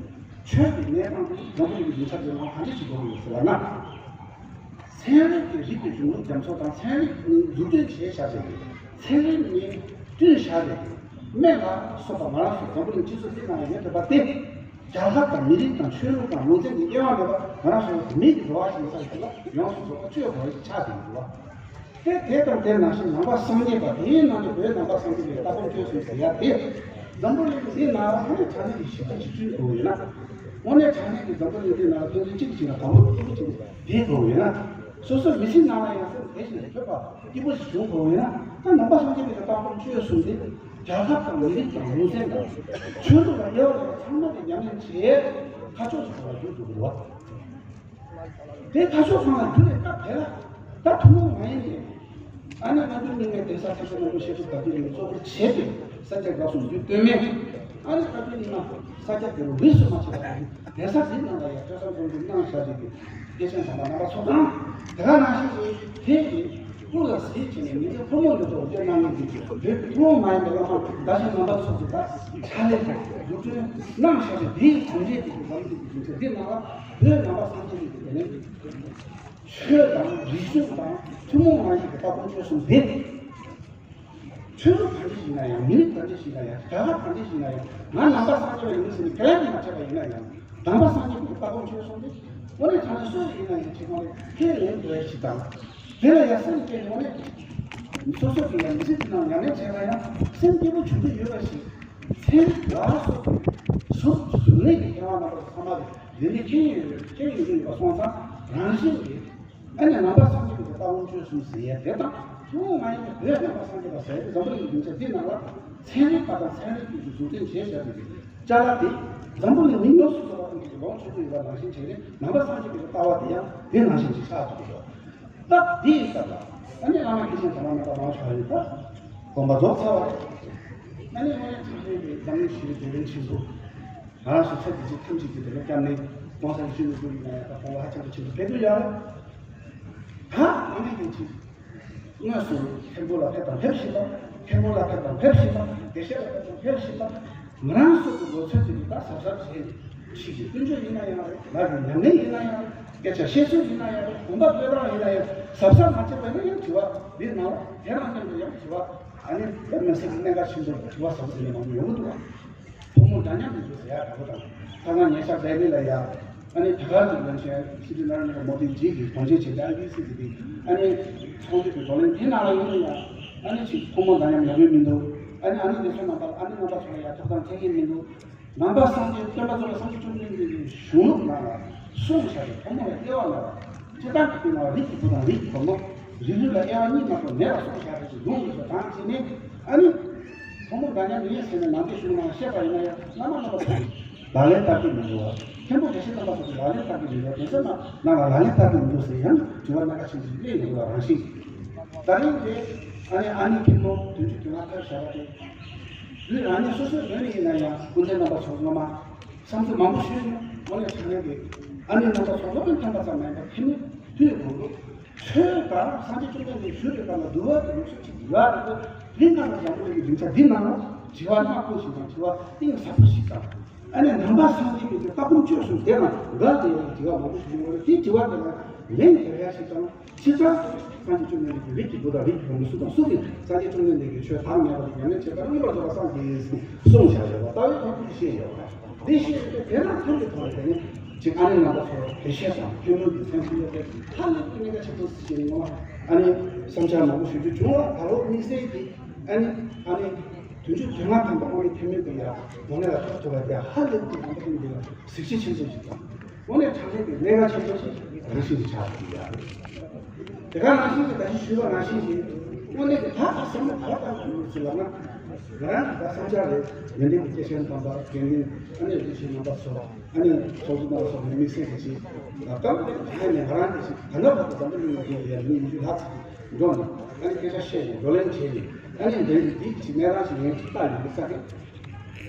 ཆོས་ཀྱི་གནས་སྟངས་དེ་འཛམ་བུ་གླིང་གི་སྡིངས་ཆ་དེ་ནང་ག་འདྲ་ཞིག་འགྲོ་གི་ཡོད་ཟེར་བ་ན། ཚན་རིག་གི་རིག་པའི་གཞུང་ལུགས་རྒྱ་མཚོ་དང་ཚན་རིག་ནི་འཛུགས་སྐྲུན་བྱས་བཞག་པའི་གི། ཚན་རིག་ནི་བསྐྲུན་བཞག་པའི་གི་སྨན་ལ་སོགས་པ་ང་རང་ཚོ་འཛམ་བུ་གླིང་སྤྱི་ཚོགས་འདི་ནང་ཡོད་བསྡད་པ་དེ། རྒྱལ་ཁབ་དང་མི་རིགས་དང་ཆོས་ལུགས་དང་ལུང་ཚན་གྱི་དབྱེ་བ་མེད་པར་ང་རང་ཚོ་མི་གི་འགྲོ་བ་ཞིག་ཡིན་ས་ཞིག་ལ་ཡོངས་སུ་རྫོགས་པ་སྤྱོད་དགོས་པ་ཞིག་ཆགས་བསྡད་ཡོད་པ། དེ་དེ་དང་དེ་ནང་བཞིན་ནང་པ་སངས་རྒྱས་པ། དེའི་ནང་ནས་བོད་ནང་པ་སངས་རྒྱས་པའི་ལྟ་སྒོམ་སྤྱོད་གསུམ་ཟེར་ཡ་དེ། འཛམ་བུ་གླིང་འདི་ནང་ལ་དངོས་གནས་དྲང་གནས་ཀྱི་ཞི་བདེ་འཛུགས་སྐྲུན་དགོས་ཡོད་ན། དངོས་གནས་དྲང་གནས་ཀྱི་འཛམ་བུ་གླིང་འདི་ནང་ལ་ཕན་ཚུན་གཅིག་གིས་གཅིག་ལ་དགའ་པོ་སྤྲོ་པོ་བྱེད་དགོས་ཡོད་ན། སོ་སོ་མི་ཚེ་ནང་ལ་ཡང་སེམས་བདེ་ཞིང་ལྷོད་པ་སྐྱིད་པོ་ཞིག་བྱུང་དགོས་ཡོད་ན། ད་ནང་པ་སངས་རྒྱས་པའི་ལྟ་སྒོམ་སྤྱོད་གསུམ་དེ་རྒྱལ་ཁབ་དང་མི་རིགས་དང་ལུང་ཚན་དང་ཆོས་ལུགས་ལ་དབྱེ་བ་མེད་པར་ཚང་མ་གིས་ཉམས་ལེན་བྱས། ཁ་ཕྱོགས་གཅིག་ལ་བསྒྱུར་ཐུབ་དགོས་པ། དེ་ཁ་ཕྱོགས་གང་ལ་བསྒྱུར་ནས་སྐབས་དེ་ལ་ད་ཐུན་མོང་མ་ཡིན་ཏེ། ཨ་ནི་སྔ་འགྱུར་རྙིང་མའི་གདན་ས་ཐེག་ཆེན་རྣམ་གྲོལ་བཤད་སྒྲུབ་དར་རྒྱས་གླིང་གཙོ་བོར་བྱས་ཏེ་ས་སྐྱ་བཀའ་སྲུང་བརྒྱུད་སྟོད་སྨད། ཨ་ནི་བཀའ་བརྒྱུད་རྙིང་མ་ས་སྐྱ་དེ་རུ་རིས་སུ་མ་ཆད་པ་ཡིན། གདན་ས་འདིའི་ནང་ལ་ཡང་ཐོས་བསམ་སྒོམ་གསུམ་གནང་བཞག་པའི་སྐྱེས་ཆེན་དམ་པ་རྣམ་པ་ཚོ་དང་། དེ་ག་ནང་བཞིན་གྱི་ཐེངས་ཀྱི་དབུ་ལ་གཟིགས་བྱས་ནས་ཉིན་མཚན་ཕོ་མོ་ཡོད་དོ་བསྟེན་གནང་མཁན་གྱི་བོད་ཀྱི་ཐུན་མོང་མ་ཡིན་པའི་བླ་མ་དགའ་ཞིང་རྣམ་པ་ཚོ་གིས་ད་ཕྱག་ལས་དང་བཟོ་སྐྲུན་གནང་བཞག་པའི་འདིའི་གྲུབ་འབྲས་དེ་གི་འཛམ་གླིང་གི་སྡིངས་ཆ་འདི་ནང་ལ་བོད་ནང་པ་སངས་རྒྱས་པའི་དེ་ནས་ཆོས་དང་རིག་གཞུང་དང་ཐུན་མོང་མ་ཡིན་པའི་ལྟ་སྒོམ་སྤྱོད་གསུམ་འདི། ཆོས་ལུགས་ག་འདྲ་ཞིག་ན་ཡང་། མི་རིགས་ག་འདྲ་ཞིག་ན་ཡང་། རྒྱལ་ཁབ་ག་འདྲ་ཞིག་ན་ཡང་། ང་ནང་པ་སངས་རྒྱས་པ་ཡིན་ཟེར་ནས་ཁས་ལེན་མ་བྱས་པ་ཡིན་ན་ཡང་། ནང་པ་སངས་རྒྱས་པའི་ལྟ་སྒོམ་སྤྱོད་གསུམ་འདི་དངོས་གནས་དྲང་གནས་སུ་ཡིན་ན་ཡང་ཁྱེད་རང་ལ་ཁས་ལེན་དགོས་ཡ་ཞིག་དང་། དེ་ལ་ཡང་སེམས་བསྐྱེད་ནས་དངོས་གནས་སོ་སོ་གི་ཡང་མི་ཚེ་འདི་ནང་ཉམས་ལེན་བྱས་ན་ཡང་སེམས་སྐྱིད་པོ་བྱུང་གི་ཡོད་པ་ཞིག། ཚན་རིག་ལ་སོགས་པའི་གཟུགས་གཟུགས་ལས་ཀྱི་ཁྱད་པར་རྣམ་པ་ཚང་མ་རེད། འདི་ནི་ཁྱེད་ཡོད་ཁྱེད་ཡོད་ཀྱི་ཡོད་པ་སོང་ཙང་རང་བཞིན་གྱིས། ཨ་ནི་ནང་པ་སངས་རྒྱས་པའི་ལྟ་སྒོམ་སྤྱོད་གསུམ་ཟེར་ཡས་དེ་དང་། ཐུན་མོང་མ་ཡིན་པའི་བོད་ནང་པ་སངས་རྒྱས་པ་ཟེར་ཡས་དེ་འཛམ་བུ་གླིང་གི་སྡིངས་ཆ་འདི་ནང་ལ་ ཚན་རིག་པ་དང་ཚན་རིག་པའི་གཟུགས་ཅན་བྱས་བཞག་པའི་ཅ་ལག་དེ་འཛམ་བུ་གླིང་མི་ཉུང་སུ་ཚོ་བ་ཀུན་གྱི་ལོངས་སྤྱོད་ཀྱི་ཡོད་པ་ནང་བཞིན་བྱས་ནས། ནང་པ་སངས་རྒྱས་པའི་ལྟ་བ་དེ་ཡང་དེ་ནང་བཞིན་ཅིག་ཆགས་ཐུབ་ཀྱི་ཡོད། སྟབས་བདེ་ཡི་སྟབས་ལ་ཨ་ནི་བླ་མ་སྐྱེས་ཆེན་དམ་པ་རྣམ་པ་མང་ཆེ་བ་ཡིན་ད་དགོངས་པ་རྫོགས་ཚར་བ་རེད། ཨ་ནི་དངོས་གནས་ཐམས་ཅད་པའི་འཛམ་གླིང་ཞི་བའི་དེ་རིང་ཆེན་པོ། ང་རང་ཚོ་ཚེ་འདི་ཕྱི་ཐམས་ཅད་ཀྱི་དེ་ལ་བསྐྱབས་ནས་གོང་ས་ཡེ་ཤེས་ཀླུ་སྒྲུབ་ཡིན་ན་ཡང་ད་དགོངས་པ་ཧ་ཅང་གི་ཆེན་པོ་ཕེབས་ཀྱི་ཡོད་རེད། ད་ཨ་ནི་དེ་ཅིག་དངོས་སུ་མཁན་པོ་ལ་ཕེབས་དང་ཕེབས་བཞིན་པ། མཁན་པོ་ལ་ཕེབས་དང་ཕེབས་བཞིན་པ། དགེ་བཤེས་ལ་ཕེབས་དང་ཕེབས་བཞིན་པ། ང་རང་ཚོ་གི་ལོ་ཚོད་དེ་གི་ད་གཟབ་གཟབ་བྱས་ནས། ཕྱི་གི་ཀུན་སྤྱོད་ཡིན་ན་ཡང་རེད། ང་གི་ཉམས་ལེན་ཡིན་ན་ཡང་རེད། སྐད་ཆ་བཤད་ཚུལ་ཡིན་ན་ཡང་རེད། གོམ་པ་སྤོས་སྟངས་ཡིན་ན་ཡང་། གཟབ་གཟབ་མ་བྱས་པ་ཡིན་ན་ཡང་དྲི་བ་འདི་ནང་ལ་དེ་རང་མཉམ་དུ་ཡང་དྲི་བ། ཨ་ནི་དཔེ་མི་སྲིད་གནད་འགག་ཆེན་པོ་དྲི་བ་ཟབ་པོ་དེ་འདྲ་མང་པོ་ཡོང་གི་འདུག་ཨ། ཕོ་མོ་འདྲ་མཉམ་དུ་འདུག་ཟེར་ཡག་འདྲ་པོ་དང་། ཁ་སང་ཉེ་ཆར་ལྡི་ལི་ལ་ཡ། ཨ་ནི་ད་ག་དུ་ལན་ཆེན་སི་ཏི་ནར་ནར་མོ་དི་ཇི་གིས་དོན་གཅོད་བྱས་ཏེ་ཨ་བི་སི་གི་དེ། ཨ་ནི་ཚོགས་འདུ་གི་བགྲོ་གླེང་དེ་ནང་ལ་ཡིན་ན་ཡང་། ཨ་ནི་ཅིག་ཕོ་མོ་འདྲ་མཉམ་ཡོང་གི་མི་འདུག་ཨ་ནི་ཨ་ནི་དེ་ཚོ་རྣམ་པ་ལ། ཨ་ནི་རྣམ་པ་ཚོ་ལ་ཡ་ཐོབ་ཐང་འཐེན་གྱི་མི་འདུག་ནང་པ་སངས་རྒྱས་སྟོན་པ་ཚོ་ལ། སངས་རྒྱས་བཅོམ་ལྡན་འདས་ཀྱི་གཞུང་ལུགས་ནང་ལ་གསུངས་བཞག་པའི་ཕོ་མོ་ལ་དབྱེ་བ་མེད་པ། སྤྱིར་བཏང་གི་སྟེང་ལ་རིགས་ཀྱི་བུ་དང་རིགས་ཀྱི་བུ་མོ། རིགས་རུས་ལ་དབྱེ་བ་གཉིས་མ་གཏོགས་མེད་པ་གསུངས་བཞག་པའི་གཞུང་ལུགས་སུ་དང་བྱས་ནས། ཨ་ནི་ཕོ་མོ་འདྲ་མཉམ་ཡིན་ཟེར་ནས་ནང་པའི་གཞུང་ནང་བཤད་པ་ཡིན་ན་ཡང་། བླ་མ་རྣམ་པ་ཚོ་ལག་ལེན་བསྟར་གྱི་མི་འདུག་བ། མཁན་པོ་དགེ་བཤེས་རྣམ་པ་ཚོ་ལག་ལེན་བསྟར་གྱི་མི་འདུག་དེ་ཚོ་ནང་ལ་ལག་ལེན་བསྟར་གྱི་མི་འདུག་ཟེར་ཡང་དྲི་བ་སྣ་ཁ་ཆེན་པོ་ཞིག་སླེབས་ཡོང་གི་རང་བཞིན། ད་རིང་དེ་ཨ་ནི་ཨ་ནི་མཁན་པོ་བདུན་ཅུ་དོན་ལྔ་ཕེབས་བཞག་པ་དེ། དུས་རང་ཉིད་སོ་སོའི་ངོས་ནས་ཡིན་ན་ཡང་། སྐུ་མགྲོན་རྣམ་པ་ཚོ་སྔོན་མ་བསམ་ཚུལ་མང་པོ་ཞུས་ཡོད། དངོས་གནས་དྲང་གནས་ཀྱི་ཨ་ནི་རྣམ་པ་ཚོ་སློབ་དཔོན་ཐོན་པ་ཙམ་མ་ཡིན་པར་ཕེབས་ནས་དུས་གོང་དུ་ཆོས་དང་སངས་རྒྱས་བཅོམ་ལྡན་འདས་ཞུ་བའི་སྐབས་ལ་འདུལ་བ་གི་ལུགས་སྲོལ་ཅིག་ཡོད་རེད་དེ། དེ་སྔ་ལ་འཛམ་བུ་གླིང་གི་སྡིངས་ཆ་འདི་ནང་ལ་དྲི་བ་སྣ་ཁུང་ཞིག་དང་དྲི་བ་གཏིང་ཟབ་པོ་ཞིག་དང་། ཨ་ནི་ནང་པ་སངས་རྒྱས་པའི་ལྟ་སྒོམ་སྤྱོད་གསུམ་དེ་དང་འགལ་ཏེ་ཡང་དྲི་བ་མང་པོ་ཞིག་ཡོང་བ་རེད། དེ་དྲི་བ་དེ་ལ་ལན་རྒྱག་ཡ་ཞིག་དང་། ཕྱི་དྲང་སངས་རྒྱས་བཅོམ་ལྡན་འདས་ཀྱིས་རིགས་ཀྱི་བུ་དང་རིགས་ཀྱི་བུ་མོ་སུ་དང་སུ་གིས་སངས་རྒྱས་བཅོམ་ལྡན་འདས་ཀྱི་ཆོས་བདག་མེད་པ་དེ་ཉམས་ལེན་བྱེད་པར་མངོན་པར་རྫོགས་པར་སངས་རྒྱས་ཟེར་གསུངས་བཞག་ཡོད་པ་ལྟ་བའི་ཁ་ཐུག་བཤད་ཡོད་པ། འདི་ཤེས་ཡོད་པས་དེ་དང་མཐུན་པའི་ཐོག་ནས། དེ་ནི་ཅིག་ཨ་ནེ་རྣམ་པ་ཚོར་འགྲེལ་བཤད་དང་ཐུགས་སྨོན་གྱི་མཚན་ཐུགས་ཡོད་པས། ཧ་ལས་པའི་གནད་འགག་ཆེན་པོ་ཞིག་ཡིན་ངོ་མ། ཨ་ནི་བསམ་འཆར་མང་པོ་ཞུ་རྒྱུ་བྱུང་བ། ད་ལོ་དམིགས་བསལ་གྱིས་ཨ་ནི་ཨ་ནི་བདུན་ཅུ་དོན་ལྔ་ཐམ་པ་དངོས་གནས་ཐུན་མིན་དུ་ཡང་དགོངས་གནད་ལ་ཐོབ་ཐུབ་པ་དེ་ཧ་ལས་པའི་རྣམ་པ་ཀུན་འདི་ལ་གཟི་བརྗིད་ཆེན་པོ་ཞིག་དང་། དངོས་གནས་དྲང་གནས་ཀྱི་གནད་འགག་ཆེན་པོ་ཞིག་རང་བཞིན་གྱིས་ཆགས་ཐུབ་ཀྱི་ཡོད་རེད། དེ་ག་ནང་བཞིན་གྱི་ད་གིན་ཞུས་པ་ནང་བཞིན་གྱི་དངོས་གནས་ཀྱི་ད་ལྟ་བསམ་བློ་ག་བ་བཏང་དགོས་ཡོད་ཟེར་ལབ་ན། ང་རང་གི་ད་བསམ་འཆར་རེད། ཡོན་ཏན་གྱི་སྐྱེས་ཆེན་དམ་པ། དགེ་འདུན། ཨ་ནེ་རིན་ཆེན་རྣམ་པ་ཚོ། ཨ་ནེ་ཚོགས་གཙོ་རྣམ་པ་ཚོ་ནས་དམིགས་བསལ་གྱི་ཞིག་ད་ལྟ་ནས་ང་རང་གི་ཞིག་ད་ལྟ་བར་དུ་འཛམ་བུ་གླིང་ལ་ཡོད་པའི་ཡར་མི་ཉི་ཤུ་ལྷག་ཙམ་འགྲོ་ནས། ཨ་ནེ་སྐད་ཆ་བཤད་ནས་བགྲོ་གླེང་བྱས་ནས། ཨ་ནེ་འདི་འདི་གི་ཅིག་གནས་སྟངས་ཤིག་ཡིན་ལྟ་ཡོང་གི་ས་གི།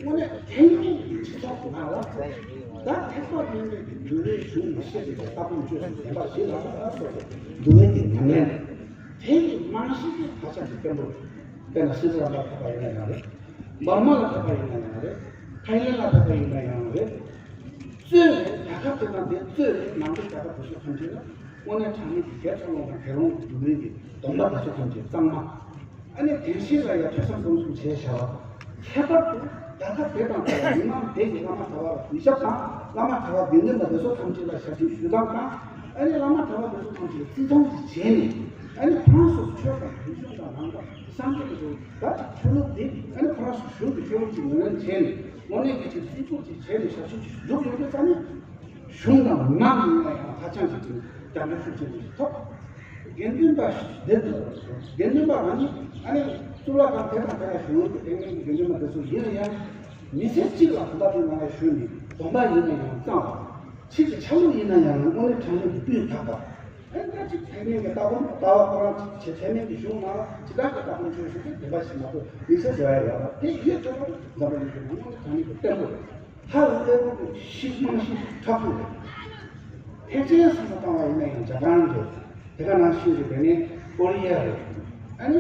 དངོས་གནས་ཐེངས་གཉིས་ཀྱི་སྤྱི་ཚོགས་ནང་ལ་ད་ཐེག་པ་དམན་པའི་གི་འདུལ་བའི་གཞུང་ནས་བཤད་པའི་ལྟ་སྒོམ་སྤྱོད་གསུམ་བདེན་པ་བཞི་ལ་སོགས་པའི་འདུལ་བའི་གི་ཉམས་ལེན་དེ་ཡི་རྨང་གཞི་དེ་ཧ་ཅང་གི་བརྟན་པོ་རེད། དཔེར་ན་སི་ཏཱ་ར་མ་ཐེག་པ་ཡིན་ན་ཡང་རེད། འབར་མ་ལ་ཐེག་པ་ཡིན་ན་ཡང་རེད། ཐའི་ལན་ལ་ཐེག་པ་ཡིན་ན་ཡང་རེད། གཙོས་རེད། རྒྱལ་ཁབ་དེ་དང་དེ་གཙོས་རེད། ནང་པའི་རྒྱལ་ཁབ་དེ་ཚོ་ཐམས་ཅད་ལ་དངོས་གནས་དྲང་གནས་ཀྱི་དགེ་ཚུལ་སློང་དང་དགེ་སློང་གི་སྡུག་བསྔལ་གྱི་སྡོམ་པ་དེ་ཚོ་ཐམས་ཅད་གཙང་མ། ཨ་ནེ་དེ་བཞིན་ལ་ཡང་ཐོས་བསམ་སྒོམ་གསུམ་བྱས་བཞག་པ། ཁྱད་པར་དུ་རྒྱལ་ཁབ་དེ་དང་དེ་ལ་མི་མང་དེ་གི་བླ་མ་གྲྭ་པ་ལ་གུས་ཞབས་དང་། བླ་མ་གྲྭ་པ་དགེ་འདུན་པ་དེ་ཚོ་ཐམས་ཅད་ལ་ཞབས་ཕྱི་ཞུ་སྟངས་དང་། ཨ་ནེ་བླ་མ་གྲྭ་པ་དེ་ཚོ་ཐམས་ཅད་ལ་བརྩི་མཐོང་ཞིག་བྱས་ནས། ཨ་ནེ་ཁོ་རང་ཚོ་ཆོས་དང་རིག་གཞུང་དང་ནང་པ་སངས་རྒྱས་ཀྱི་ད་ཆོས་ལུགས་དེ་ཨ་ནེ་ཁོ་རང་ཚོ་གཞུང་གི་ཆོས་ལུགས་ཀྱི་ངོས་ལེན་བྱས་ནས། དངོས་གནས་ཀྱི་ཆེད་རྩིས་སྤྲོད་ཅིག་བྱས་ནས་ཞབས་ཞུ་ཅིག་སྒྲུབ་ཡོང་དུས་ཙ་ནས། གཞུང་དང་མི་མང་ཡིན་ན་ཡང་ཧ་ཅང་གི་རྒྱབ་སྐྱོར་ཤུགས་ཆེན་པོ་ཞིག་ཐོབ། དགེ་འདུན་པ་འདི་དགེ་འདུན་པ་རང་ཉིད་ཨ་ནི་གཙུག་ལག་ཁང་དེ་དང་དེ་ལ་བཞུགས་ཡོད་པའི་དེ་སྔོན་གྱི་དགེ་འདུན་པ་དེ་ཚོ་ཡིན་ན་ཡང་། མི་ཚེ་གཅིག་ལ་དམ་པ་དེ་ནང་ལ་བཞུགས་ནས་སྡོམ་པ་ཡིན་ན་ཡང་གཙང་བ། ཕྱིས་ཀྱི་ཆ་ལུགས་ཡིན་ན་ཡང་དངོས་གནས་དྲང་གནས་ཀྱི་སྤུས་དག་པ། ཨ་ནི་ད་ཅིག་ཐེག་དམན་གྱི་ལྟ་སྒོམ་ལྟ་བ་ཁོ་རང་ཅིག་བྱེད། ཐེག་དམན་གྱི་གཞུང་ནང་ལ་ཇི་ལྟར་གྱི་ལྟ་སྒོམ་ཆོས་ཞུགས་ཏེ་བདེན་པ་ཞིག་མ་གཏོགས་མི་ཚེ་འགྲོ་ཡ་ཡོད་པ་དེ་ཡོད་ཚོད་པ་འཛམ་བུ་གླིང་གི་ནང་དངོས་གནས་དྲང་གནས་ཀྱི་བརྟན་པོ་རེད། ཧ་ལས་པའི་ཤིག་མ་ཤིག་དྲག་པོ་རེད། ཐེག་ཆེན་བསམ་བློ་བཏང་བ་ཡིན་ན་ཡང་རྒྱ་གར་རེད། དེ་ག་ནང་བཞིན་གྱི་དེ་ནས་ཀོ་རི་ཡ་རེད། ཨ་ནི་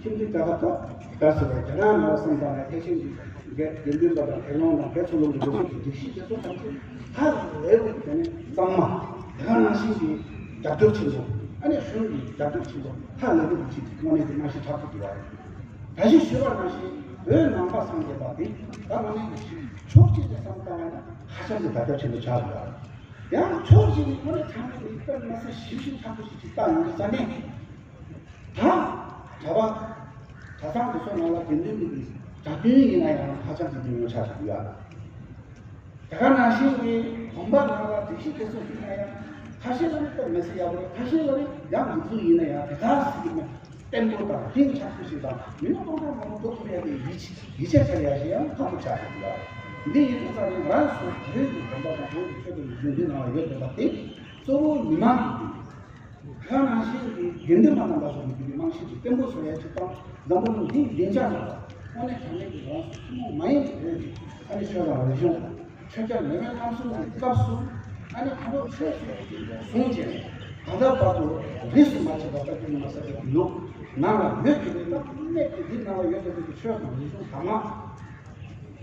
ཁྱིམ་མཚེས་རྒྱལ་ཁབ་ཏོག་ག་ཟེར་བ་རྒྱ་ནག་ནང་བསམ་བཏང་ན་ཐེག་ཆེན་གྱི་དགེ་དགེ་འདུན་པ་དང་དགེ་སློང་དང་དགེ་ཚུལ་སློང་གི་འདུ་ཤེས་ཀྱི་སྒྲིག་གཞི་དེ་ཚོ་ཐམས་ཅད་ཧ་ལས་པའི་དེ་ནས་གཙང་མ། དེ་ག་ནང་བཞིན་གྱི་རྒྱབ་སྐྱོར་ཆེན་པོ། ཨ་ནི་གཞུང་གི་རྒྱབ་སྐྱོར་ཆེན་པོ་ཧ་ལས་པའི་ཅིག་དངོས་གནས་ཀྱི་རྨང་གཞི་དྲག་པོ་འདུག་བ། ད་གཞི་ཞུས་པ་ནང་བཞིན་བོད་ནང་པ་སངས་རྒྱས་པ་དེ་ད་དངོས་གནས་ཀྱི་ཕྱོགས་གཅིག་ཏུ་བསམ་བཏང་བ་ན་ཧ་ཅང་གི་དར་ཁྱབ་ཆེན་པོ་ཆགས་འདུག་བ། ཡང་ཕྱོགས་གཅིག་ནས་དངོས་གནས་དྲང་གནས་ཀྱི་དཔེ་མི་སྲིད་ཞིབ་ཞིབ་ཚགས་པོ་ཞིག་ཅིག་བལྟ་ཡོང་དུས་ཙ་ནས། ད་གྲྭ་པ་གྲྭ་ཚང་དེ་ཚོ་ནང་ལ་དགེ་འདུན་པའི་གྲྭ་བཙུན་ཡིན་ན་ཡང་ཧ་ཅང་གི་ཉུང་ཉུང་ཆགས་ཀྱི་འདུག་ཡ། དེ་ག་ནང་བཞིན་གྱི་དགོན་པ་ནང་ལ་སྒྲིག་གཞི་དེ་ཚོ་ཡིན་ན་ཡང་ཁ་ཤས་ལ་ནི་དཔེ་མི་སྲིད་ཡག་པོ་རེད། ཁ་ཤས་ལ་ནི་ཡང་འགོ་འཛུགས་ཡིན་ན་ཡང་དེ་ག་སྲིད་ཀྱི་མེད། བརྟན་པོ་དང་ལྷིང་འཇགས་པོ་ཞིག་དང་མི་མང་སྟོང་ཕྲག་མང་པོ་འགྲོ་ཐུབ་ཡ་དེ་ཡིད་ཆེས་ཡིད་ཆེས་བྱ་ཡ་ཞིག་ཡང་ཁག་པོ་ཆགས་ཀྱི་འདུག་འདི་ཡིན་དུས་ཙང་ནས་རང་སོ་བོད་ཀྱི་དགོན་པ་དང་བོད་ཀྱི་ཆོས་དང་རིག་གཞུང་འདི་ནང་ལ་ཡོད་བསྡད་པ་དེ་གཙོ་བོ་མི་མང་གི་འདུག་ཁོང་རང་བཞིན་གྱི་དགེ་འདུན་པ་རྣམ་པ་ཚོ་གི་རྨང་གཞི་དེ་བརྟན་པོ་བཟོ་ཡ་གཅིག་དང་འཛམ་བུ་གླིང་འདིའི་བདེ་འཇགས་ལ་དངོས་གནས་དྲང་གནས་ཀྱི་རང་སོ་ཐུན་མོང་མ་ཡིན་པའི་བོད་ཀྱི་ཨ་ནི་ཆོས་དང་རིག་གཞུང་ཆོས་རྒྱལ་མེས་དབོན་རྣམ་གསུམ་གྱི་སྐབས་སུ་ཨ་ནི་ཁོང་ཚོ་ཆོས་སུ་བཟུང་བྱས་ནས་ད་ལྟ་བར་དུ་རིས་སུ་མ་ཆད་པ་ལྟ་རྒྱུ་མ་ཟད་པའི་ལུགས་ནང་ལ་ཡོད་ཀྱི་རེད། ད་དངོས་གནས་ཀྱི་འདི་ནང་ལ་ཡོད་བསྡད་པའི་ཆོས་དང་རིག་གཞུང་གང་མང་